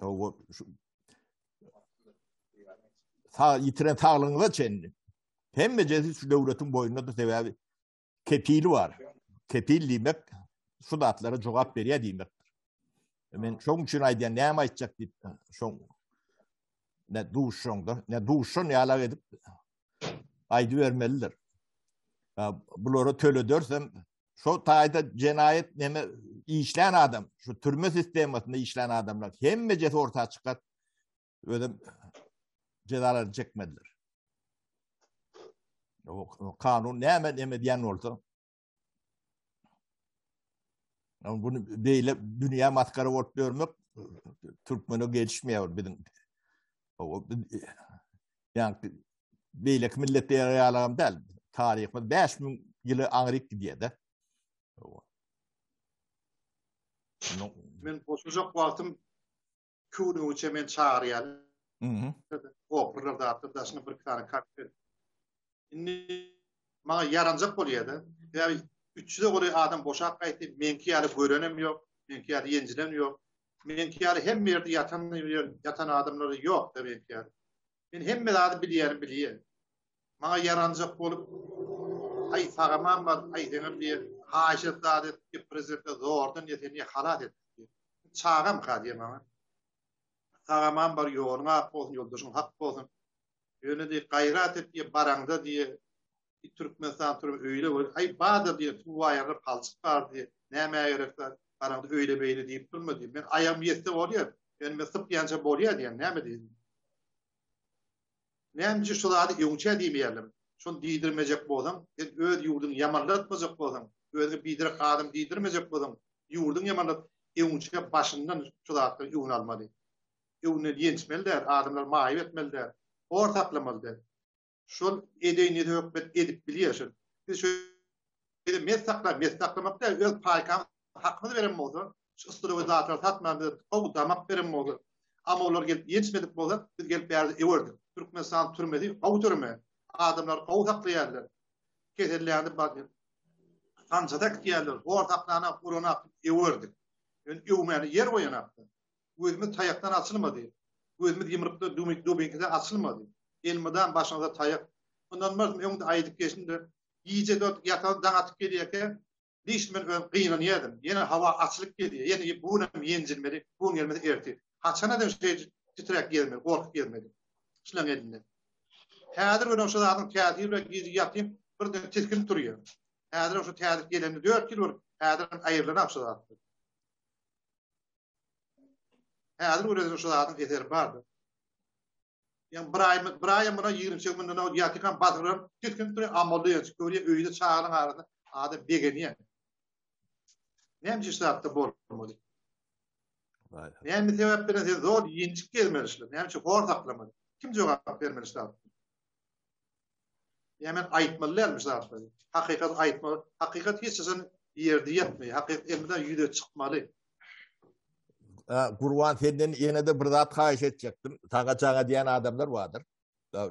Speaker 1: o şu sağ ýitiren saglygyňyza çenli. Hemmejesi şu döwletiň boýnundadyr sebäbi kepili bar. Kepil diýmek şu zatlara jogap berýär diýmekdir. Men şoň üçin aýdýan, näme aýtjak diýip, şoň ne duşaňda, ne duşan ýalak edip aýdybermelidir. Bulara töledersem, şo taýda jenaýat neme işlän adam, şu türme sistemasynda işlän adamlar hemmejesi orta çykar. Özüm jezalaryny çekmediler. O kanun näme näme diýen bolsa Ama bunu beýle dünýä maskara bolup görmek türkmene gelişmeýär biziň. O ýa beýleki milletler ýaly däl. Taryhymyz 5000 ýyly aňryk gidýär-de.
Speaker 3: Men boşajak wagtym Küwrügiçe men çagyrýan. Mhm. Gopurlar zatlar daşyna bir tane kart. Indi maňa ýaranjak bolýar-da. Sebäbi 300-e golaý adam boşap gaýtdy. Meňki ýaly görenem ýok, meňki ýaly ýenjilen ýok. Meňki ýaly hemme ýerde ýatan ýatan adamlar ýok-da meňki ýaly. Men hemme zady bilýänim bilýän. Maňa ýaranjak bolup, aý sagaman bar, aý seňem diýe, haýyş et zat et diýip prezidente zordan diýe seni halas etdik diýe. Çagamka diýe maňa. Sagaman bar, ýoluň ak bolsun, ýoldaşyň hak bolsun. Ýöne diýe gaýrat et diýe baraňda diýe Türkmenistan türme öýle bol. Aý bardyr diýe suw aýarda palçyk bar diýe. Nämä gerek zat? Baraňda öýle beýle diýip durma diýe. Men aýagym ýetse bolýar. Ýöne men sypýança bolýar diýen. Näme diýdim? Näme üçin şu zady öňçä diýmeýärler? Şony diýdirmejek bolsaň, sen öz ýurduňy ýamanlatmajak bolsaň, özüňe biderek adam diýdirmejek bolsaň, ýurduňy ýamanlat, öňçä başyndan şu zatlary öňüne almaly. Öňünden ýençmeli däl, adamlary maýyp etmeli däl, hor saklamaly däl. Şol edeýini hökmet edip bilýär şol. Biz şu ýerde mes saklap, mes saklamak däl, öz paýkamyz hakymyzy beren bolsa, şu yssylygy zatlary satman bize gowy damak beren bolsa, amma olar gelip ýetişmedik bolsa, biz gelip bärde öwerdik. Türkmenistan türmesi gowy türme. Adamlar gowy saklaýarlar. Kesellände bar sanjada gitýärler, hor saklanak, uranak öwerdik. Ýöne öwmäne ýer goýanakda. Gözümiz taýakdan açylmady. Gözümiz ýumrukda dubinkide açylmady. Elmydam başyňyza taýak. Ynanmarsyň öňde aýdyp geçdim-de, gije dört ýataga daň atyp gelýärkä, lişni men özüm gynanýardym. Ýene hawa açylyp gelýär, ýene bu günem ýenjilmeli, bu gün gelmese ertir. Haçanadem şeýdip titräp gezmeli, gorkup gezmeli. Şulaň elinde. Häzir welin şu zadyň täsiri bilen gije ýatym, birden tisginip turýar. Häzirem şu täsir gelenine dört ýyl bolup, häzirem aýrylanok şu zatlar. Häzir görezin şu zadyň eseri bardy. Ýa bir aý bir aý muna 28 günden o ýatykan basyryp tiskinip durýar, amally ýa görýär, öýde çagalaryň arasynda adam begenýär. Näme üçin zatda bolmaly? Näme sebäp bilen sen zor ýenjik gezmeli şular? Näme üçin hor saklamaly? Kim jogap bermeli şu zatda? Ýa men aýtmaly dälmi şu zatlary? Hakykat aýtmaly. Hakykat hiç haçan ýerde ýatmaýar. Hakykat elmydama ýüze çykmaly.
Speaker 1: Gurban senden ýene-de bir zat haýyş etjekdim. Saňa jaň edýän adamlar bardyr.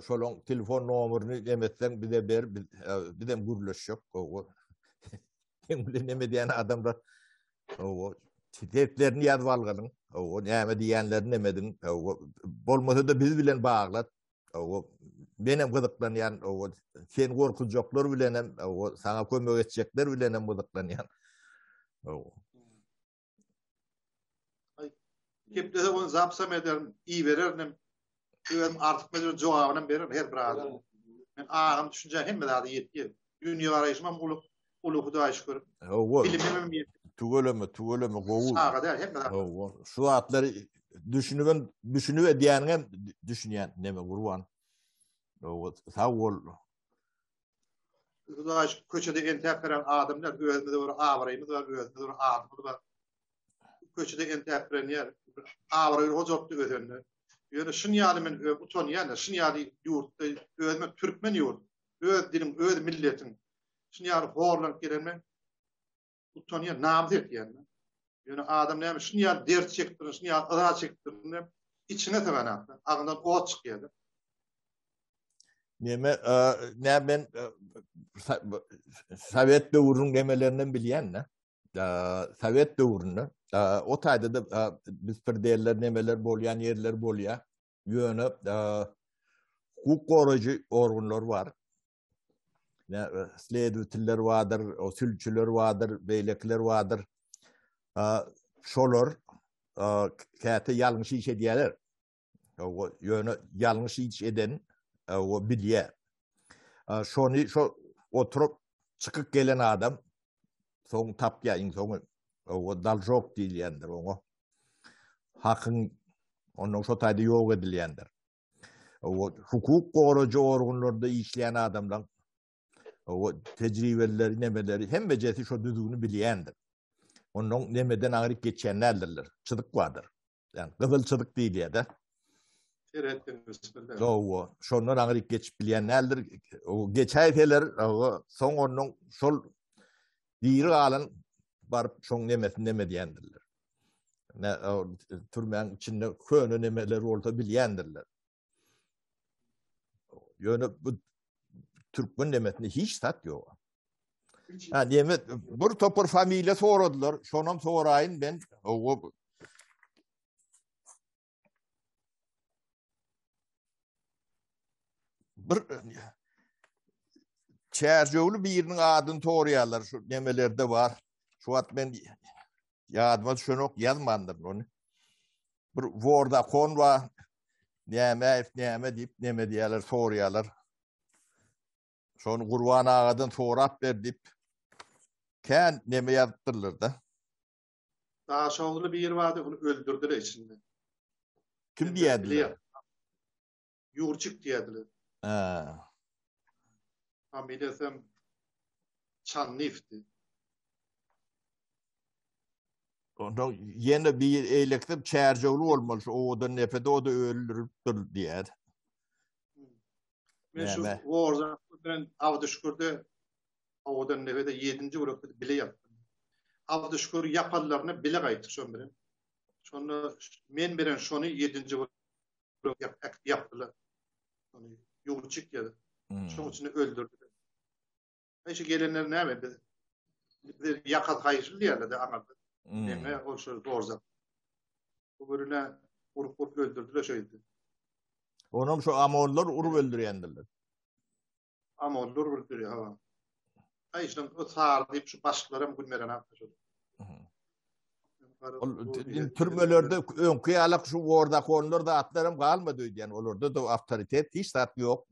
Speaker 1: Şolaň telefon nomerini neme etseň bize ber, biz bizem gürleşjek. Gowy. Sen bilen neme edýän adamlar. Gowy. Seslerini ýazyp algalyň. Gowy, näme diýýänlerini neme ediň. Gowy. Bolmasa-da biz bilen baglat. Owo, menem gyzyklanýan, owo, seni gorkuzjaklar bilenem, owo, saňa kömek etjekler bilenem gyzyklanýan. Owo.
Speaker 3: Ay, geplese onu zapsam ederim, ibererdim. Özüm artykmaç bir jogabynam bererin her bir adam. Men agym düşünjäm hemme zada ýetýär. Dünýe garaýşym hem uly, uly Hudaýa şükür.
Speaker 1: Hawa.
Speaker 3: Bilimim hem ýetýär.
Speaker 1: Tüweleme, tüweleme gowy.
Speaker 3: Çaga däl hemme zat.
Speaker 1: Hawa. Şu zatlary düşünibem, düşünip edýäniňem düşünýän neme Gurban. Hawa, sag bol.
Speaker 3: Hudaýa şükür köçede entäp beren adamlar özümize bir abraýymyz bar, özümize bir adymyz bar. Köçede entäp biren ýer abraýly hojalykda özende. Ýöne şun ýaly men utanýan, şun ýaly ýurtda özüme türkmen ýurt, öz diliň, öz milletiň şun ýaly horlanyp gelenime utanýan, namys etýän. Ýöne adam näme şun ýaly dert çekdirin, şun ýaly yza çekdirin, içine syganakda, agyndan ot çykýar.
Speaker 1: Neme, ne men Sowet döwrüniň nemelerinden bilýän-de. Sowet döwründe o taýda da bispredeller nemeler bolýan ýerler bolýar. Ýöne hukuk goraýjy organlar bar. Ne sledowatiller bardyr, o sülçüler bardyr, beýlekiler bardyr. Şolar käte ýalňyş iş edýärler. O ýöne ýalňyş iş eden o bilýär. Şony şo oturyp çykyp gelen adam soň tapýar iň soňy. O daljok diýilýändir oňa. Hakyň ondan şo taýda ýok edilýändir. O hukuk goraýjy organlarda işleýän adamlaryň o tejribeleri, nemeleri hemmejesi şo düzgüni bilýändir. Ondan nemeden aňryk geçýän däldirler. Çyzyk bardyr. Yani gyzyl çyzyk diýilýär-de.
Speaker 3: Serhetden geçmeli.
Speaker 1: Hawa, şondan aňryk geçip bilýän däldir. O geçäýseler, hawa, soň ondan şol diri galan baryp şoň nemesini neme diýendirler. Ne türmäň içinde köne nemeler bolsa bilýändirler. Ýöne bu türkmen nemesinde hiç zat ýok. Ha, diýmek, bir topar familiýa soradylar. Şonam soraýyn men. Hawa. Bir Çärjewli biriniň adyny soraýarlar. Şu nemelerde bar. Şu wagt men ýadyma düşenok, ýazmandyryn ony. Bir Wordakon bar. Näme, näme diýip, neme diýýärler, soraýarlar. Şony Gurban agadan sorap ber diýip kän neme ýazypdyrlar-da.
Speaker 3: Daşoguzly biri bardy, ony öldürdiler içinde.
Speaker 1: Kim diýerdiler?
Speaker 3: Ýurçik diýerdiler.
Speaker 1: Ha.
Speaker 3: Familiýasy hem Çannyýewdi.
Speaker 1: Onda ýene bir eýlekde çärjewli bolmaly şu owadan nepede o da öldüripdir diýer.
Speaker 3: Men şu Warzone bilen Abdyşükürde owadan nepede 7-nji blokda bile ýatdym. Abdyşükür ýapanlaryna bile gaýtdyk şon bilen. Şonda men bilen şony 7-nji blok ýapdylar. Ony ýuwup ýa. Şoň üçin öldürdüler. Ay şu gelenler näme biz biz ýakat haýyşly diýerler de aňarda. Neme ol şu borzak. Bu birine urup urup öldürdüler şeýdi.
Speaker 1: Onam şu amonlar urup öldürýändirler.
Speaker 3: Amonlar urup öldürýär ha. Ay şuň o sar diýip şu başlyklaram gün beren hakda şu.
Speaker 1: Ol türmelerde öňki ýalak şu wordakonlar zatlaram galmady öýdýän. Olarda da awtoritet hiç zat ýok.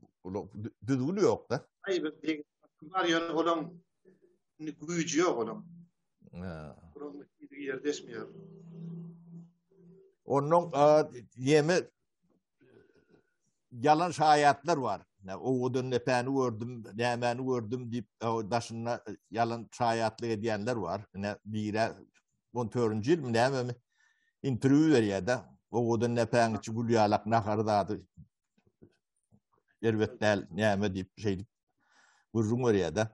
Speaker 1: Düzgün ýok da.
Speaker 3: Aý bir bar ýöne olaň güýji ýok olaň. Olaň güýji ýer deşmeýär.
Speaker 1: Onuň ýeme ýalan şaýatlar bar. Owadan nepäni gördüm, nämäni gördüm diýip daşynda ýalan şaýatlyk edýänler bar. Ine bire 14-nji ýylmy nämemi interwýu berýär-de. Owadan nepäň içi gül ýalak nahary zady erbet däl, näme diýip şeýdip gürrüň berýär-de.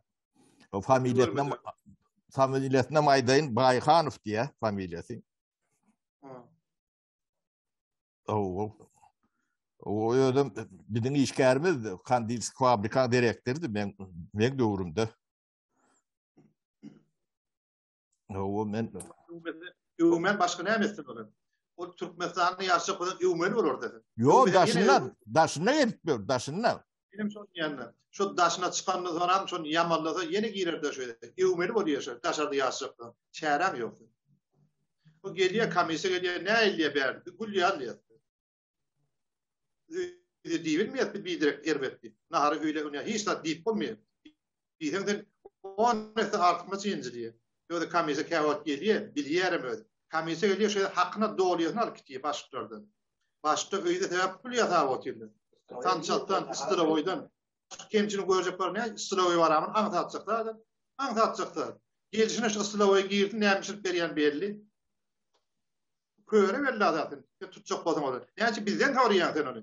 Speaker 1: O familiýasyny familiýasyny aýdaýyn, Baýhanow diýýär familiýasy. O o özüm biziň işgärimiz Kandilsk fabrika direktorydy men men döwrümde. O men
Speaker 3: Öwmen başga näme etsin olar? Ol Türkmenistanda ýaşajak bolsa öwmeli bolar dedi.
Speaker 1: Ýok, daşyndan, daşynda gelip dur, daşynda.
Speaker 3: Benim şol diýende, şu daşyna çykandan soň hem şony ýamallasa ýene girer de şöyle. Öwmeli bolýar şu daşarda ýaşajak. Çäräň ýok. Bu gelýär, komissiýa gelýär, näme elýär bärde? Gül ýaly diýär. Öýde diýilmeýär, biz biderek erbet diýip. Nahary öýle ünýä hiç zat diýip bolmaýar. Diýseň sen on esse artykmaç ýenjilýär. Özi komissiýa käwagt gelýär, bilýärem özi. Komissiýa gelýär, şeýle hakyna dolýasyny alyp gitýär başlyklardan. Başda öýde sebäp pul ýasap otyrlar. Sançakdan, stylowoýdan. Kemçilik görjek bar näme? Stylowoý baramyn aňsatjak zat. Aňsatjak zat. Gelşine şu stylowoýa girsin, näme bişirip berýän belli. Köre belli zaten. Sen tutjak bolsaň ony. Näçe bizden soraýaň sen ony?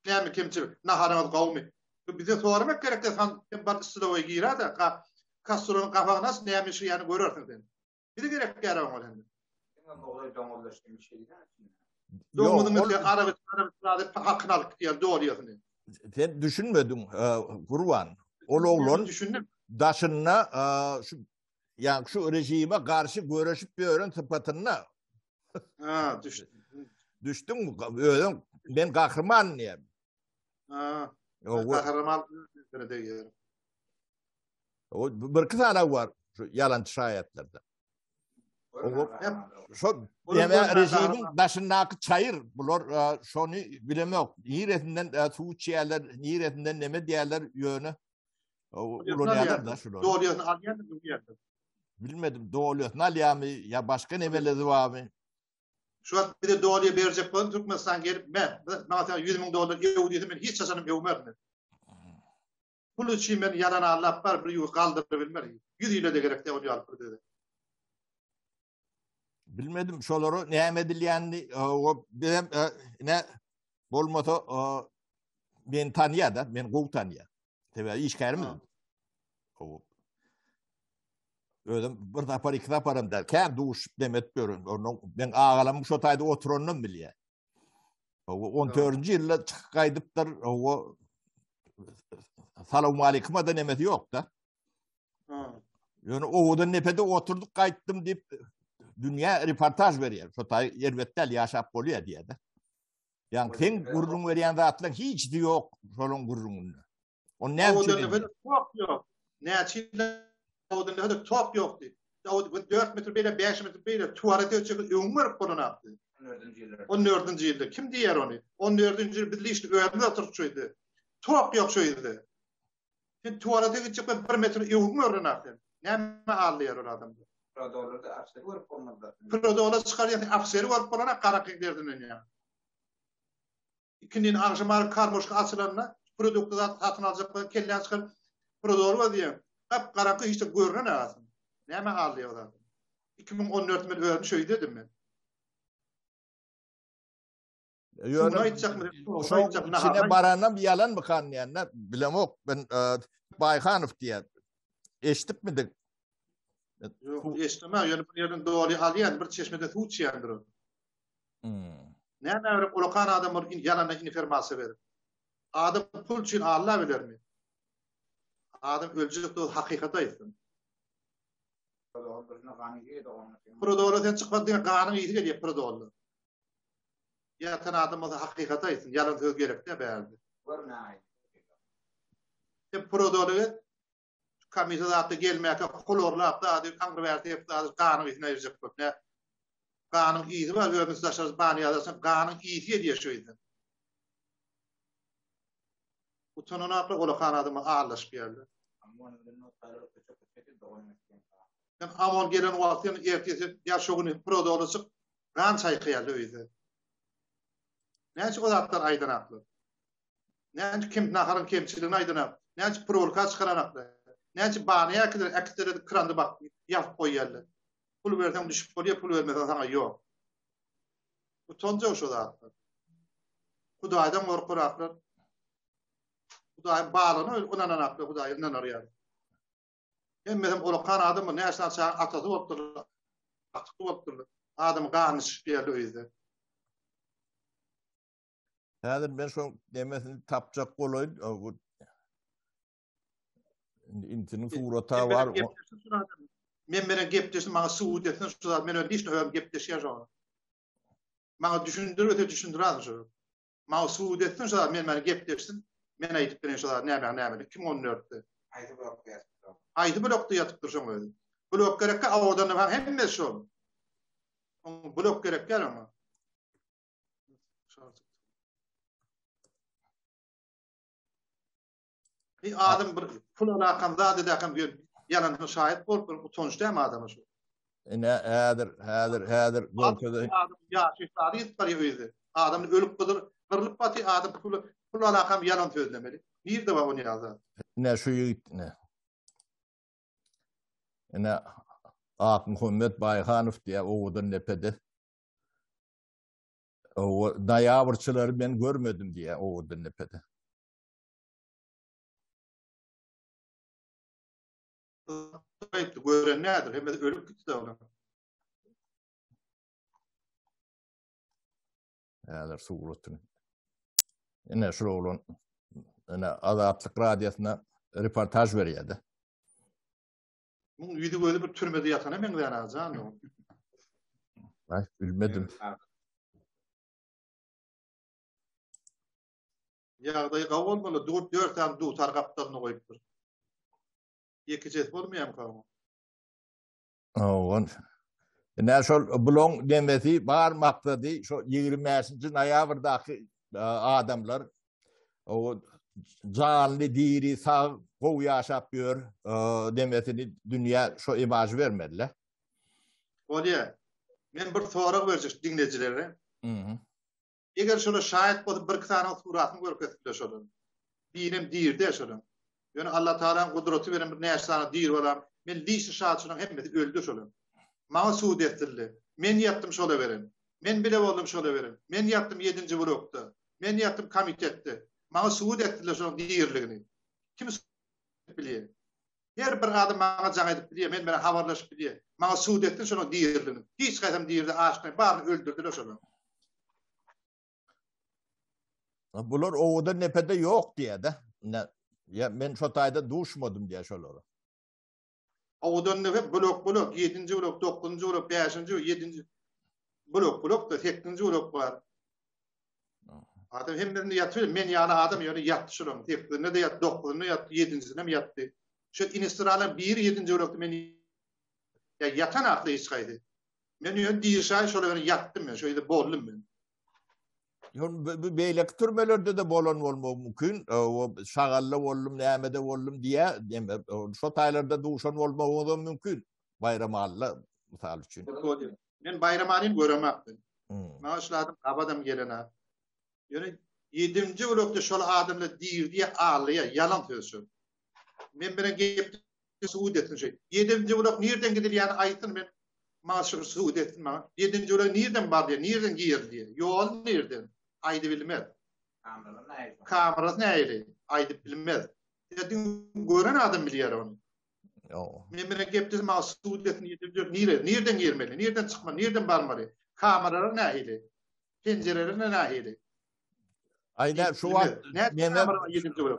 Speaker 3: Näme kemçilik? Naharyňyz gowumy? Bize soramak gerek däl, sen, sen bar stylowoýa girä-de, ka, kastronyň gapagyny aç, näme bişirýänini görersiň sen. Bize gerek däl oňa senden.
Speaker 2: Diňe bugdaý doňuzlaşdy bir şey däl.
Speaker 3: Doňuzyň üstüne araba çykaryp hakyny alyp gidýär dolýasyny.
Speaker 1: Sen düşünmediň, Gurban. Ol oglan
Speaker 3: düşündim.
Speaker 1: Daşynda şu ýa şu rejime garşy göreşip ýören sypatynda.
Speaker 3: Ha, düşdüm.
Speaker 1: Düşdüňmi? Özüň men gahryman diýýär.
Speaker 3: Ha. Gahryman degýär.
Speaker 1: O birki sany bar şu ýalançy şaýatlarda. Şo ýa rejimiň daşyndaky çaýyr bular e, şony bilemok. Niresinden e, suw içýärler, niresinden neme diýýärler ýöne ulanýarlar da şulary.
Speaker 3: Dolýasyny alýarmy bu ýerde?
Speaker 1: Bilmedim, dolýasyny alýarmy ýa başga nemeleri barmy?
Speaker 3: Şu wagt bize dolýa berjek bolan Türkmenistan gelip, men, maňa sen 100 müň dollar ew diýse men hiç haçanam ewmerin. Pul üçin men ýalan allap bar bir ýurt galdyryp bilmer. 100 ýyla-da gerek däl ol ýaly pul bize.
Speaker 1: Bilmedim şolary näme edilýänini o bizem e, ne bolmasa men tanýar da, men gowy tanýar. Sebäbi işgärimiz. O Özüm bir sapar, iki saparam däl. Kän duşup demet görün. Onuň men agalamyň şo taýda oturanynam bilýär. O 14-nji ýylda çykyp gaýdypdyr. O Salam aleyküm da nemesi ýok da. Ýöne owadan nepede oturdyk gaýtdym diýip dünýä reportaž berýär. Şo taý erbet däl ýaşap bolýar diýýär-de. Ýa sen gürrüň berýän zatlaryň hiçisi ýok şolaryň gürrüňinde. O näme
Speaker 3: üçin? Owadan nepede tok ýok. Näçe ýyl owadan nepede tok ýokdy. O 4 metr beýle, 5 metr beýle tualet ölçegi öňüň görüp bolanakdy.
Speaker 2: 14-nji ýylda.
Speaker 3: 14-nji ýylda kim diýer ony? 14-nji ýyl biz lişni özümiz oturyp şu ýerde. Tok ýok şu ýerde. Sen tualete gitjek bolup 1 metr öňüň görünenak sen. Näme alýar ol adam?
Speaker 2: Prodolarda ofiseri görüp bolmaz.
Speaker 3: Prodola çykarýan ofiseri görüp bolanak garakyň derdinden ýa. Ikindini agşam ara karmoşka açylanda produkty zat satyn aljak bolup kelläňi çykaryp prodoly gözleýäň. Gap garaňky hiç de görünen agasyn. Näme alýar o zat? 2014 men özüm şeýdedim men.
Speaker 1: Ýöne aýtjakmy? Şo içine baranam ýalan mykan diýende bilemok. Men e, Baýhanow diýär. Eşidipmidik?
Speaker 3: Ýok, eşitmem. Ýöne bir ýerden doly alýan, bir çeşmede suw içýändir o.
Speaker 1: Hmm.
Speaker 3: Näme berip ulakan adam bolup ýalana informasiýa berip. Adam pul üçin alla bilermi? Adam öljek dost hakykat aýtsyn. Prodola sen çykma diňe ganyň ysy gelýär prodola. Ýatan adam bolsa hakykat aýtsyn, ýalan söz gerek däl bärde.
Speaker 2: Görme
Speaker 3: Sen prodola git. Komissiýa zatda gelmäkä holorlap zady aňry bäri tepip zady ganyň ysyny aýyrjak bolup nä ganyň ysy bar özümiz daşarys bany ýazarsaň ganyň ysy gelýär şu ýerden. Utananaklar olakan adama aldaşyp ýörler. Sen Amon gelen wagty sen ertesi ýa şo güni prodola çyk gan çaýkaýarlar öýde. Näçe o zatlar aýdanaklar. Näçe kim naharyň kemçiligini aýdanok. Näçe prolka çykaranoklar. Näçe bany äkider, äkitseler krandy bak ýapyp goýýarlar. Pul berseň düşüp bolýar, pul bermeseň saňa ýok. Utanjak şo zatlar. Hudaýdan gorkuraklar. Hudaýyň barlygyna ynananaklar, Hudaýa ynanar ýaly. Hemmesem ulakan adam, näçe sany çaga atasy bolupdyrlar, agtyky bolupdyrlar. Adamyň ganyny içip ýerli öýde.
Speaker 1: Häzir men şo nemesini tapjak bolaýyn. Intiniň surata bar.
Speaker 3: Men menen gepleşdim, maňa subut etsin şu zat. Men öz lişni özüm gepleşýän şoňa. Maňa düşündir öte düşündiräsin şu. Maňa subut etsin şu zat, men menen gepleşsin. Men aýdyp bereýin şu zat näme näme 2014-de.
Speaker 2: Haýsy blokda ýatypdyr?
Speaker 3: Haýsy blokda ýatypdyr şoň özi? Blok gerekkä owadan hem hemmesi şol. Oň blok gerek däl oňa. Bir adam bir pul alakam zat edakam bir ýalanyna şaýat bolup bir utanç dämi adama şu.
Speaker 1: Ine häzir häzir häzir
Speaker 3: görkezeyim. Adam ýaşy sary gidip barýar öýde. Adam ölüp gyzyr, gyrylyp baty adam pul pul alakam ýalan sözlemeli. Nirde bar ony ýaly zat?
Speaker 1: Ine şu ýigit ine. Ine Akmuhammet Baýhanow diýä owadan depede. O noýabrçylary men görmedim diýä owadan depede.
Speaker 3: Aýtdy, gören nädir? Hemmesi ölüp gitdi olar.
Speaker 1: Häzir suratyny. Ine şu oglan ine Azatlyk radiosyna reportaž berýärdi.
Speaker 3: Muň ýüzi gözi bir türmede ýatana meňzär ha jan o.
Speaker 1: Ay, bilmedim.
Speaker 3: Ýagdaýy gowy bolmaly, dur 4 sany dutar gapdalyna goýupdyr. Ýekejesi bolmaýarmyka oň?
Speaker 1: Owan. Ine şol bulaň demesi bar maksady şo 25-nji noýabrdaky e, adamlar o janly diri sag gowy ýaşap ýör e, demesini dünýä şo imajy bermeliler.
Speaker 3: Bolýar. Men bir sorag berjek diňlejilere. Mhm. Eger şolar şaýat bolup birki sany suratyny görkezipler şolar. Birem dirde şolar. Ýöne Allah Tagalaň gudraty bilen bir näçe sany diri bolan, men lişni şaýat şolaň hemmesi öldi şolar. Maňa sud etdildi. Men ýatdym şola beren. Men bile boldum şola beren. Men ýatdym ýedinji blokda. Men ýatdym komitetde. Maňa subut etdiler şonuň diriligini. Kim bilýär? Her bir adam maňa jaň edip bilýär, men bilen habarlaşyp bilýär. Maňa subut etsin şonuň diriligini. Hiç haýsam diride aşyk baryny öldürdiler şolar.
Speaker 1: Bular owadan nepede ýok diýýär-de. Ya men şo taýda duşmadym diýýär şolara.
Speaker 3: Owadan nepe blok blok, 7-nji blok, 9-njy blok, 5-nji, 7-nji blok blok da 8-nji blok bar. Adam hemmesinde ýatyp, men ýaly adam ýöne ýatdy şolaryň. Sekizinde de ýatdy, dokuzynda ýatdy, ýedinjisinde hem ýatdy. Şu inistiralan biri ýedinji blokda men ýa ýatan akly hiç haýsy. Men ýöne diri şaý şola bilen ýatdym men, şo ýerde boldum men.
Speaker 1: Ýok, bu beýleki türmelerde de bolan bolmagy mümkin. O şagalla boldum, nämede boldum diýä, şo taýlarda duşan bolmagy mümkin. Baýramalla mysal üçin.
Speaker 3: Men Baýramalyny göremok. Maňa şul adam gabadam gelenok. Ýöne ýedinji blokda şol adamlar diri diýe alýa, ýalan söz şol. Men bilen gep subut etsin şeý. Ýedinji blok nirden gidilýäni aýtsyn men maňa şu subut etsin maňa. Ýedinji blok nirden barylýar, nirden girilýär, ýol nirden aýdyp bilmez. Kamerasy nähili aýdyp bilmez. Diňe gören adam bilýär ony. Men bilen gepleşip maňa subut etsin ýedinji nire, nirden girmeli, nirden çykmaly, nirden barmaly. Kameralar nähili? Penjireler nähili?
Speaker 1: Aýda şu wagt neme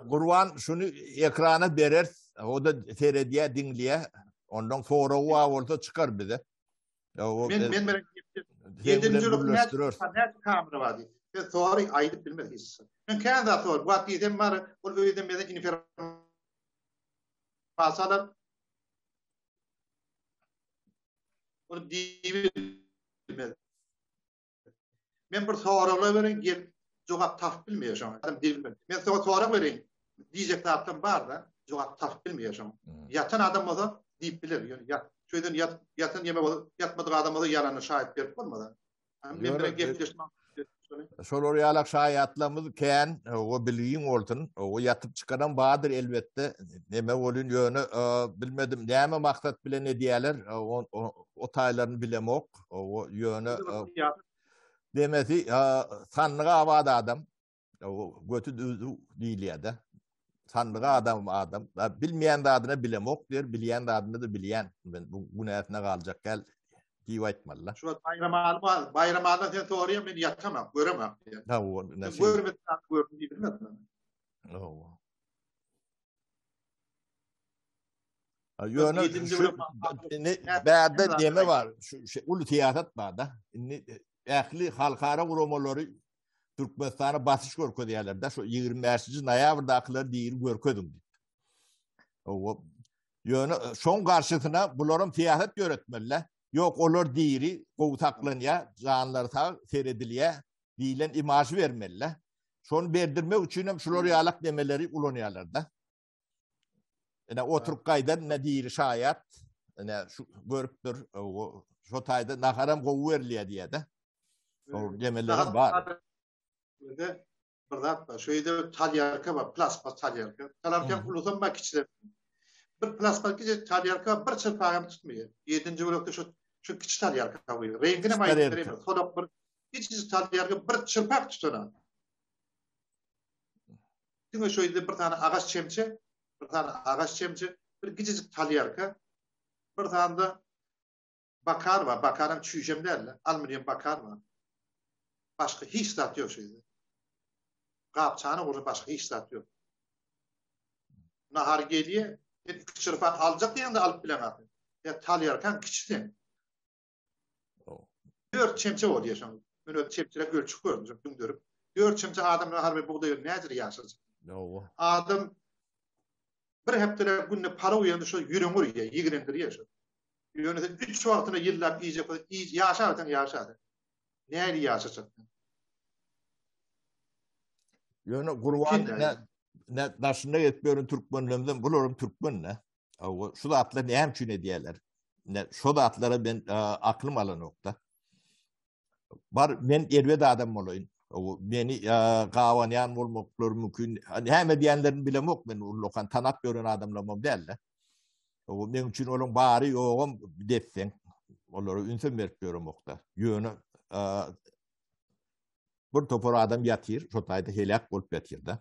Speaker 1: Gurban şuny ekrana berer, o da seredýär, diňleýär. Ondan soragy bar bolsa çykar bize.
Speaker 3: Men men bilen ýedinji näçe kamera bar diýip. Sen sory aýdyp bilmez hiç. Men kän zat sor. Wagt diýsem bar, ol öýden menden informasiýa alar. Ol diýip bilmez. Men bir soraglar bereýin, gel jogap tapyp bilmeýär şoňa. Adam diýip Men soňa sorag bereýin. Diýjek zatlam bar-da, jogap tapyp bilmeýär şoňa. Hmm. Ýatan adam bolsa diýip biler. Ýöne ýat, şöýden ýat, ýatan ýeme bolsa, ýatmadyk adam bolsa ýalanyna şaýat berip bolmaz. Men bilen gepleşmek
Speaker 1: Şolar ýalak şaýatlarymyz kän, o bilgiň bolsun. O ýatyp çykanam bardyr elbetde. Neme bolun ýöne bilmedim näme maksat bilen edýärler. O o taýlaryny bilemok. O ýöne demesi sandyga abat adam. O götü düzü diýilýär-de. Sandyga adam adam. Bilmeýän zadyna bilemok diýer, bilýän zadyny da bilýän. Men bu günäsine galjak gel diýip aýtmaly.
Speaker 3: Şu wagt Baýramaly bar. Baýramalydan sen soraýan men ýatamam, göremem
Speaker 1: diýen. Ha, o
Speaker 3: näse. Görmedik zat gördüm diýip bilmez.
Speaker 1: Hawa. Ýöne şu indi bärde neme bar? Şu şu uly syýasat bar da. Indi ähli halkara guramalary Türkmenistana basyş görkezýärler da şu 25-nji noýabrdakylar diri görkeziň diýip. O ýöne şoň garşysyna bularam syýasat ýöretmeli. Ýok, olar diri, gowy saklanýar, janlary sag, seredilýär diýlen imajy bermeli. Şony berdirmek üçin hem şular ýalak nemeleri ulanýarlar da. Ine oturyp gaýdan ne diri şaýat. Ine şu görüpdir. Şo taýda naharam gowy berilýär diýýär-de. Ol demeleri bar.
Speaker 3: Ýerde bir zat bar. Şu ýerde talýarka bar, plasmas talýarka. Talýarka ulusam bar, kiçisem. Bir plasmas kiçi talýarka bir çyrpagam tutmaýar. Ýedinji bölekde şu şu kiçi talýarka goýýar. Reňkini hem aýdyp beremok. Solak bir kiçijik talýarka bir çyrpak tutana. Diňe şu ýerde bir sany agaç çemçe, bir sany agaç çemçe, bir kiçijik talýarka, bir sany da Bakar bar, bakaram çüýşem däl-de, aluminium bakar bar. Başga hiç zat ýok şeýle. Gap-çanak bolsa başga hiç zat ýok. Nahar gelýär, sen iki çyrpak aljak diýeňde alyp bileňok. Ýa talýarkaň kiçi sen. Dört çemçe bolýar şoň. Men öz çemçeler ölçüp gördüm, şo düňderip. Dört çemçe adam nahar we bugdaý nädür ýaşajak?
Speaker 1: Ýowa.
Speaker 3: Adam Bir hepdeläp günde palaw iýende şo ýüregiňi urýar, ýigrendirýär şo. Ýöne sen üç wagtyna ýyllap iýjek bolsaň, iý, ýaşarsaň ýaşa sen. Nähili ýaşajak sen?
Speaker 1: Ýöne Gurban ne ne daşynda gezip ýören türkmenlerimizden bularam türkmen ne? Şu zatlar näme üçin edýärler? Ne şu zatlara men aklym alanokda. Bar men erbet adam bolaýyn. O meni gawanýan bolmaklary mümkin. Näme diýenlerini bilemok men ullakan tanap ýören adamlarym däl-de. O men üçin olaň bary ýogam depseň. Olara ünsem berip ýöremokda. Ýöne bir topar adam ýatyr, şo taýda heläk bolup ýatyr-da.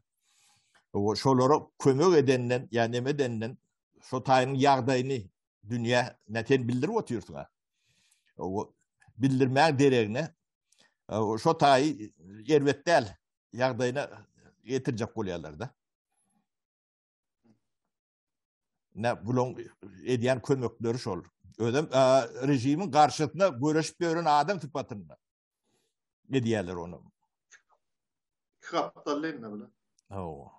Speaker 1: O şolara kömek edenden, ýa neme edenden şo taýyň ýagdaýyny dünýä ne sen bildirip otyrsyň ha. O bildirmäň deregine şo taýy erbet däl ýagdaýyna getirjek bolýarlar-da. Ne bulaň edýän kömekleri şol. Özem režimiň garşysyna göreşip ýören adam sypatynda edýärler ony.
Speaker 3: Iki gapdally indi bular.
Speaker 1: Hawa.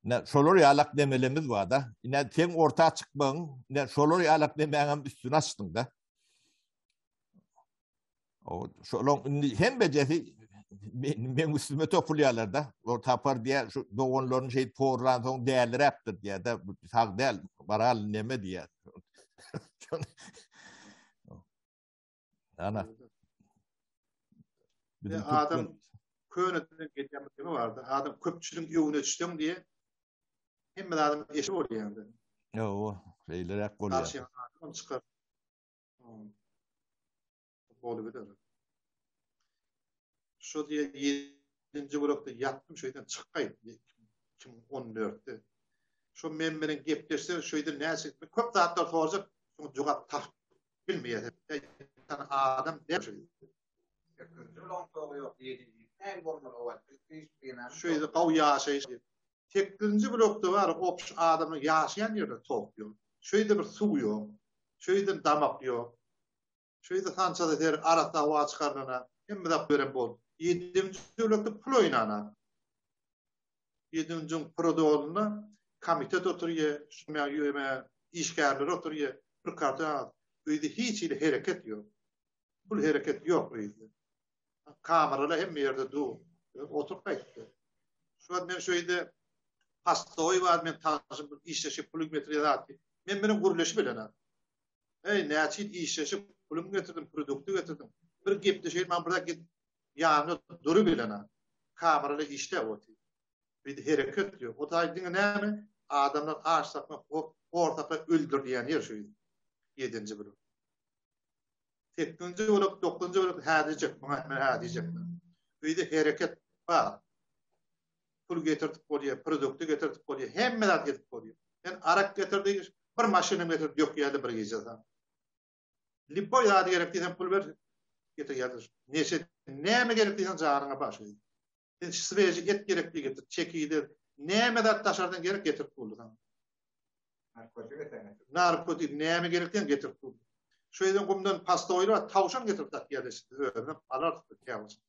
Speaker 1: Ne şolar ýalak demelemiz bar-da. Ine sen orta çykmagyň, ne şolar ýalak demäňem üstüni açdyň-da. O şolaň indi hemmejesi men üstüme topulýarlar-da. O tapar diýär, şu doganlaryny şeýdip porlan soň däliräpdir diýär-de, sag däl, baral neme diýär. Ana.
Speaker 3: Bizim adam köneden gelýän bir neme bardy. Adam köpçüligiň öňüne düşseň diýe hemme adam eşi bolýardy.
Speaker 1: Ýow, şeýleräk bolýar.
Speaker 3: Garşyňa adam çykar. Bolup biler. Şo diýe ýedinji blokda ýatdym, şo ýerden çykyp gaýtdym 2014-de. Şo men bilen gepleşse, şo ýerden näçe köp zatlar sorajak, şoňa jogap tapyp bilmeýär. Adam däl şo ýerde.
Speaker 2: Sekizinji blogyň togy ýok, ýedinji näme bolmaly o wagt?
Speaker 3: Şu ýerde gowy ýaşaýyş. Sekizinji blokda bar, opş adamyň ýaşaýan ýerinde tok ýok. Şu ýerde bir suw ýok. Şu ýerden damak ýok. Şu ýerde sançada ser arassa howa çykarylana, hemme zat beren bol. Ýedinji blokda pul oýnana. Ýedinjiň prodolynda komitet oturýar, şu ýöme işgärler oturýar, bir karta öýde hiç hili hereket ýok. Pul hereket ýok öýde. Kameralar hemme ýerde dur. Oturyp gaýtdy. Şu wagt men şu öýde pastoý bar, men tanşym, işleşip pul getirýär zat. Men bilen gürleşip bilen. Ey, näçe ýyl işleşip pulumy getirdim, produkty getirdim. Bir gepleşeýin, maňa bir zat get ýanynda durup bilen. Kameralar işläp otyr. Bir hereket ýok. O taý diňe näme? Adamlar aç saklap, hor saklap öldürilýän ýer şu. Ýedinji blok. Sekizinji blok, dokuzynjy blok hä diýjek, muňa men hä diýjek. Öýde hereket bar. Pul getirtip bolýar, produkty getirtip bolýar, hemme zat getirip bolýar. Sen arak getir diýiş, bir maşyny getirip dökýärdi bir gije sen. Liboý zady gerek diýseň pul ber, getirýärdi. Neşe näme gerek diýseň janyňa baş. Sen sveži et gerek diý getir, çekide, näme zat daşardan gerek getirip boldy sana.
Speaker 2: Narkotik eten getir.
Speaker 3: Narkotik näme gerek diýen getirip boldy. Şu ýerden gumdan pastoýly bar, tawşan getirip satýardy şimdi özüne alardyk käwagt.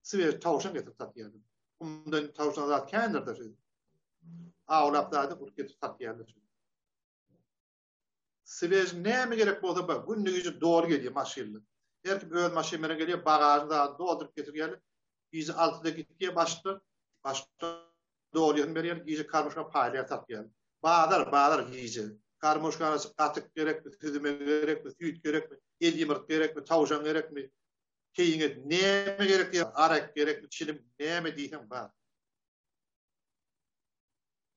Speaker 3: Sveži tawşan getirip satýardy. Gumdan tawşan zat kändir da şu. Awlap zady gurup getirip satýardy. Svež näme gerek bolsa bar. Günde gije doly gelýär maşynly. Her kim öz maşyny bilen gelýär, bagažyny zady dolduryp getirýärler. Gije altyda gitýär başda, başda dolýasyny berýär, gije karmyşka paýlaýar satýar. Bazar, bazar gije. Karmoşkany açyp gatyk gerekmi, süzüme gerekmi, süýt gerekmi, el ýumurt gerekmi, tawşan gerekmi, keýiňe näme gerek diýen, arak gerekmi, çilim näme diýseň bar.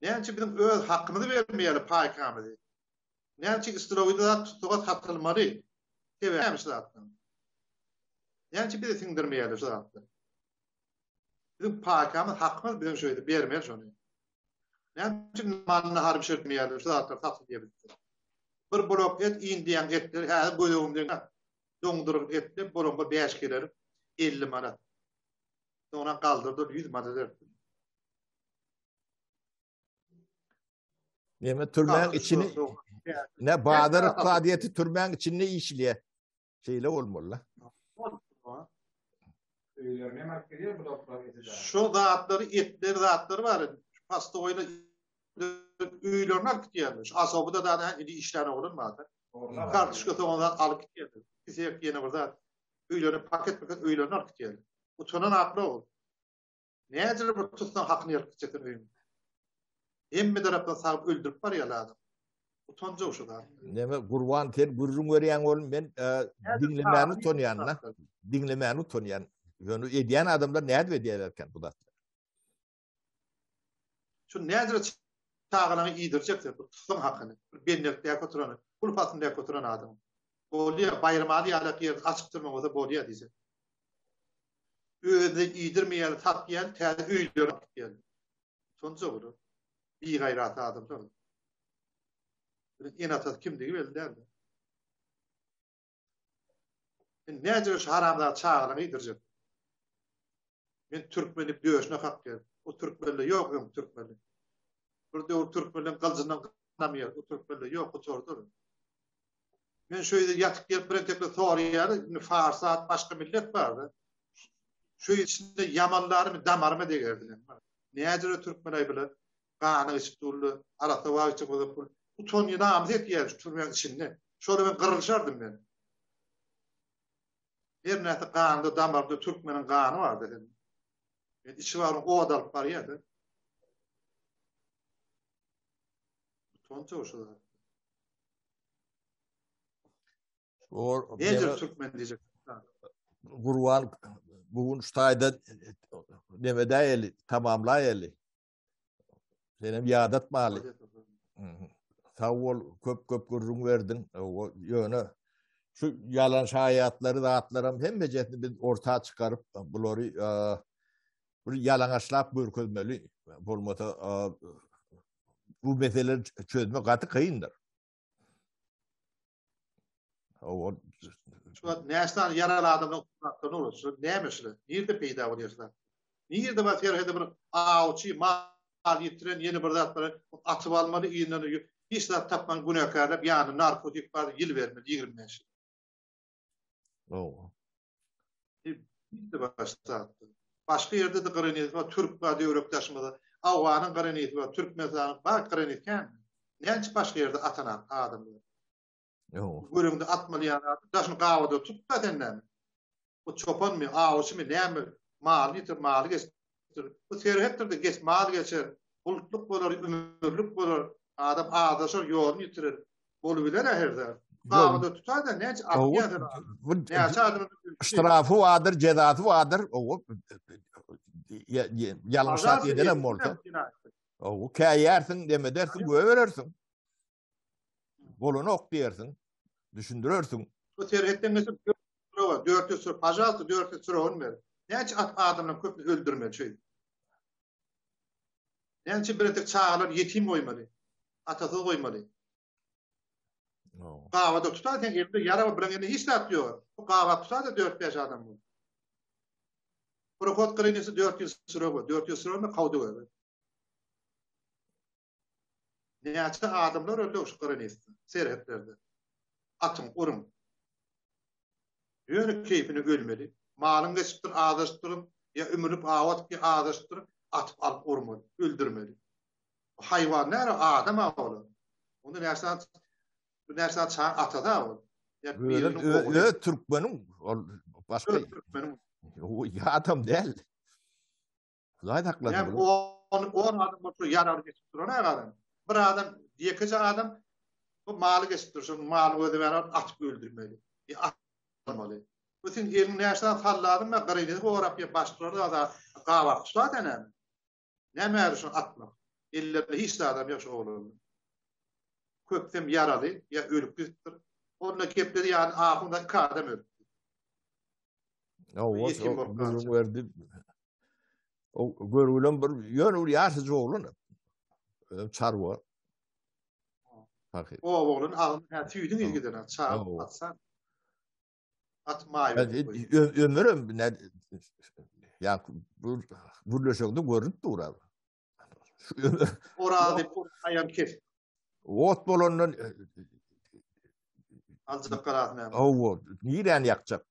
Speaker 3: Näme üçin biziň öz hakymyzy bermeýärler paýkamyzy? Näme üçin istilowyda zat tutsaga satylmaly? Sebäbi näme şu zatlaryň? Näme üçin bize siňdirmeýärler şu zatlary? Biziň paýkamyz, hakymyz biziň şu ýerde bermeli şony. Näme üçin malyny nahar bişirtmeýärler şu zatlar satylýar bizde. Bir blok et iýin diýen etleri häzir göz öňümde doňdurylan etler bolanda 5 kiler 50 manat. Soňra galdyrdyr 100 manat berdi.
Speaker 1: Näme türmäň içini ne bazar ykdysadyýeti türmäň içinde işleýär. Şeýle bolmaly.
Speaker 3: Şu zatlary etleri zatlary bar. Pastoýla öýlerine alyp gitýärler. Şu asobyda da indi işlän oglan bar. Kartoşka soňra zat alyp gitýärler. Kisek ýene bir zat. Öýlerine paket paket öýlerine alyp gitýärler. Utanan akla ol. Näcir bir tutsaň hakyny alyp gitjeksin öýüňe. Hemme tarapdan sagyp öldürip barýarlar adam. Utanjak şu zat.
Speaker 1: Näme Gurban sen gürrüň berýäň oglum men e, diňlemäni utanýan da. Diňlemäni utanýan. Ýöne edýän adamlar nädip edýärlerken bu zatlary?
Speaker 3: Şu nädip çagalaryňy iýdirjek sen bu tutsaň hakyny. Bir bendelikdäki oturany, gulp astyndaky oturan adam. Bolýar, Baýramaly ýalak ýerde açyk durma bolsa bolýar diýjek. Özüne iýdirmeýän, satýan, täze öýleri alyp gitýän. Utanjak olar. Bigaýrat adamlar. Biziň ene-atasy kimdigi belli däldi. Men näce şu haramzada çagalaryňy iýdirjek? Men türkmen diýip döşüne kakýar. O türkmenler ýok öň türkmenler. Bir döwür türkmenleň gyljyndan ganamýar. O türkmenler ýok gutardy. Men şu ýerde ýatyp gelip bir entekler soraýar, indi farsy at başga millet bardy. Şu içinde ýamanlarymy damaryma degerdiler. Näcire türkmen aý bular ganyň içip durlar, arassa wag içip bolsa pul. Utanýan namys etýär şu türmäň içinde. Şolar bilen gyrylşardym men. Her näse ganda damarda türkmeniň gany bardy sen. Men içi barym ot alyp barýardy. Utanç şu zat.
Speaker 1: Or,
Speaker 3: Nedir türkmen diýjek.
Speaker 1: Gurban bu gün şu taýda neme däýeli, tamamlaýaly. Senem ýadatmaly. Sag bol, köp-köp gürrüň berdiň. Ýöne şu ýalan şaýatlary, zatlaram hemmejesini biz orta çykaryp, bulary bir ýalaňaçlap görkezmeli. Bolmasa bu meseleleri çözmek gaty kyndyr.
Speaker 3: O Şu wagt näçe sany ýaraly adamlar tutmakdan olur. Şu näme şu? Nirde peýda bolýar şu zat? Nirde bar serhede bir awçy, mal ýitiren ýene bir zat bar. Atyp almaly, yzyndan hiç zat tapman günäkärläp ýanyna narkotik bar ýyl bermeli 25 ýyl.
Speaker 1: Owa.
Speaker 3: Nirde bar şu zat? Başga ýerde-de granit bar, türk bar döwrekdaşymyzda. Awganyň graniti bar, Türkmenistanyň bar granit kän. Näçe başga ýerde atan adamlar.
Speaker 1: Ýok.
Speaker 3: Görüňde atmaly ýaly adam. Daşyny gabada tut-da sen näme? Bu çopanmy, awçymy, näme? Malyny ýitirip, maly geçipdir. Bu serhetdir-de, geç, mal geçer. Bulutlyk bolar, ümürlik bolar. Adam azaşar, ýoluny ýitirer. Bolubiler-ä her zat. Gabada tutaý-da, näçe atýar sen adam? Näçe adamy
Speaker 1: Ştrafy bardyr, jezasy bardyr. Owa. Ýalňyş zat edenem bolsa. Owa, käýärsiň, demedersiň, göberersiň. Bolanok diýersiň, düşündirersiň.
Speaker 3: Bu serhetden geçip 400 sür, pažalta 400 sürogyn ber. Näçe at adamlaryň köpüni öldürmeli şeýdip. Näçe bir tek çagalar ýetim goýmaly. Atasyz goýmaly. Gabada tutar sen elinde ýara bilen elinde hiç zat ýok. Bu gaba tutar da 4-5 adam bu. Prohod granisi 400 sürogyn, 400 sürogyn kawdy göre. Näçe adamlar öldi şu granisde, serhetlerde. Atyň, uruň. Ýöne keýpine ölmeli. Malyň geçipdir, azaşypdyr, ýa ümürip aw atyp, ýa azaşypdyr, atyp alyp urmaly, öldürmeli. Haýwan näre, adam a olar. Onda näçe sany näçe sany çaň atasy a ol. Ýa biriniň ogly.
Speaker 1: Öz türkmeniň ol başga.
Speaker 3: Öz türkmeniň.
Speaker 1: Ýa adam däl. Hudaý saklasyn.
Speaker 3: Ýa on on adam bolsa ýaraly geçip duran adam. Bir adam, ýekeje adam bu maly geçip dur, şonuň malyny gözlemän atyp öldürmeli. Ýa atmaly. Bu sen eliň näçe zat salladyň we gyryny gorap ýa başgalar da gabap tutsa näme? Näme ýaly şony atmak? Ellerinde hiç zadam ýok şu oglanyň. Köpüsem ýaraly ýa ölüp gidipdir. Onda gepledi ýaly ahunda iki adam ölüpdi.
Speaker 1: Owa, gürrüň berdi. O görgülen bir ýöne bir ýaşajyk oglan. Özem çarwa.
Speaker 3: O oglan agzyny hä tüýdüň ilgiden çaga atsan. At maý.
Speaker 1: Ömürem ne ya bu gürleşekde görünüp dur abi.
Speaker 3: Oraz diýip aýan kes.
Speaker 1: Ot bolandan
Speaker 3: aljak garasyny.
Speaker 1: Hawa, niräni ýakjak?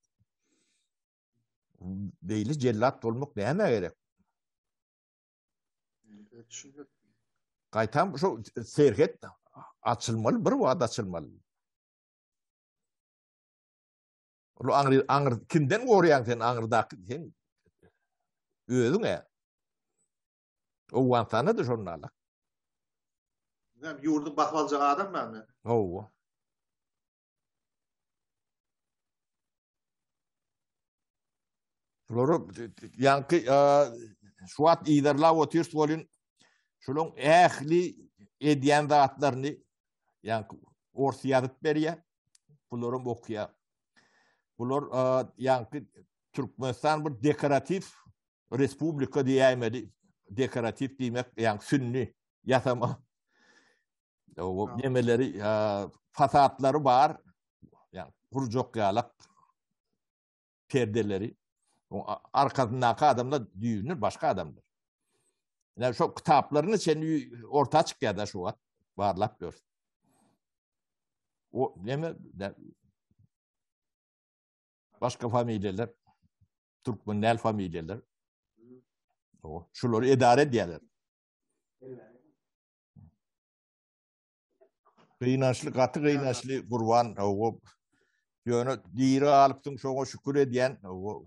Speaker 1: Beýle jellat bolmak nämä gerek? Gaýtam şu serhet açylmaly, bir wagt açylmaly. Ol aňry aňry kimden gorýaň sen aňrydaky sen özüň-ä. Owganystanda da şonda alak.
Speaker 3: Näme ýurdy basyp aljak adam barmy?
Speaker 1: Hawa. Şulary ýaňky şu wagt yzarlap otyrys welin şularyň ähli edýän zatlaryny ýaňky ors ýazyp berýär. Bularam okýar. Bular ýaňky Türkmenistan bir dekoratiw respublika diýäýmeli. Dekoratiw diýmek ýaňky sünni ýasama. O nemeleri fasadlary bar. Ýa gurjak ýalak perdeleri. O arkasyndaky adamlar düýbünden başga adamlar. Yani şu kitaplaryny sen orta çykýar da şu wagt barlap gör. O neme başga familiýalar türkmen däl familiýalar. O şulary edare edýärler. Gynançly, gaty gynançly Gurban. O ýöne diri galypsyň, şoňa şükür edýän. O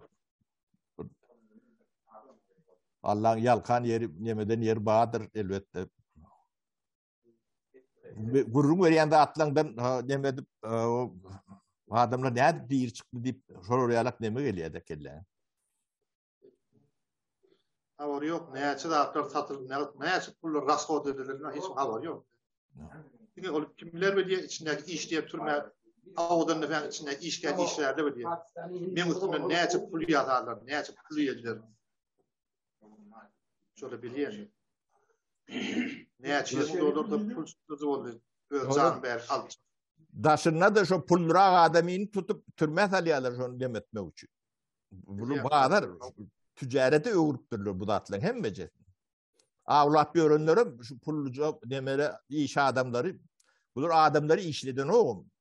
Speaker 1: Allaň ýalkan ýeri, nemeden ýeri bardyr elbetde. Gürrüň berýän zatlaryňdan neme edip, adamlar nädip diri çykdy diýip, şolar ýalak neme gelýär-de kelläňe.
Speaker 3: Habary ýok. Näçe zatlar satylyp, näçe pullar rasxod edildi, hiç habary ýok. Diňe ol kimler bilýär, içindäki işleýän türme awadan näme içinde işleýän işgärler bilýär. Men üstümden näçe pul ýazarlar, näçe pul ýediler. Şöyle bilýär. Näçe ýüz dollar da pul çykdy boldy. Öz jan berip aldy.
Speaker 1: Daşynda da şo pullurak adamyny tutup türmä salýarlar şony demetmek üçin. Bunu bazar ticarete öwrüpdirler bu zatlaryň hemmejesini. Awlap ýörenlere şu pulluja nemere iş adamlary bular adamlary işleden ogum.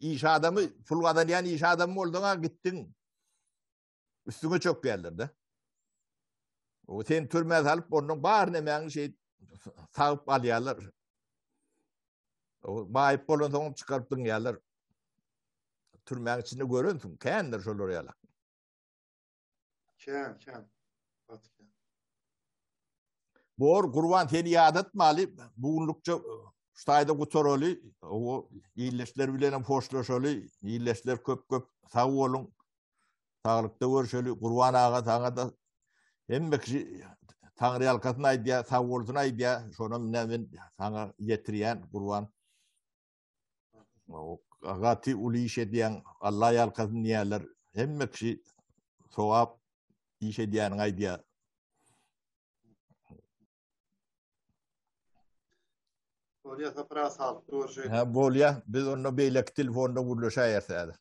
Speaker 1: Iş adamy pul gazanýan iş adamy bolduň-a gitdiň. Üstüňe çökýärler de. O sen türmä salyp ondan bar nemäňi şey sagyp alýarlar. O maýyp bolan soň çykaryp dyňýarlar. Türmäň içinde görensiň, kändir şolar ýalak.
Speaker 3: Kän, kän. Gaty kän.
Speaker 1: Bor, Gurban seni ýadatmaly, bu günlükçe şu taýda gutaraly, o illeşler bilen hem hoşlaşaly. Illeşler köp-köp sag boluň. Saglykda görüşeli. Gurban aga saňa da hemme kişi Taňry ýalkasyn aýdýar, sag bolsun aýdýar. Şonam men saňa ýetirýän Gurban. Gaty uly iş edýäň, Allah ýalkasyn diýýärler. Hemme kişi sogap iş edýäniňi aýdýar.
Speaker 3: Bolýa, Sapar aga, saglyk görüşeýin.
Speaker 1: Hä, bolýa. Biz onda beýleki telefonda gürleşäýeris häzir.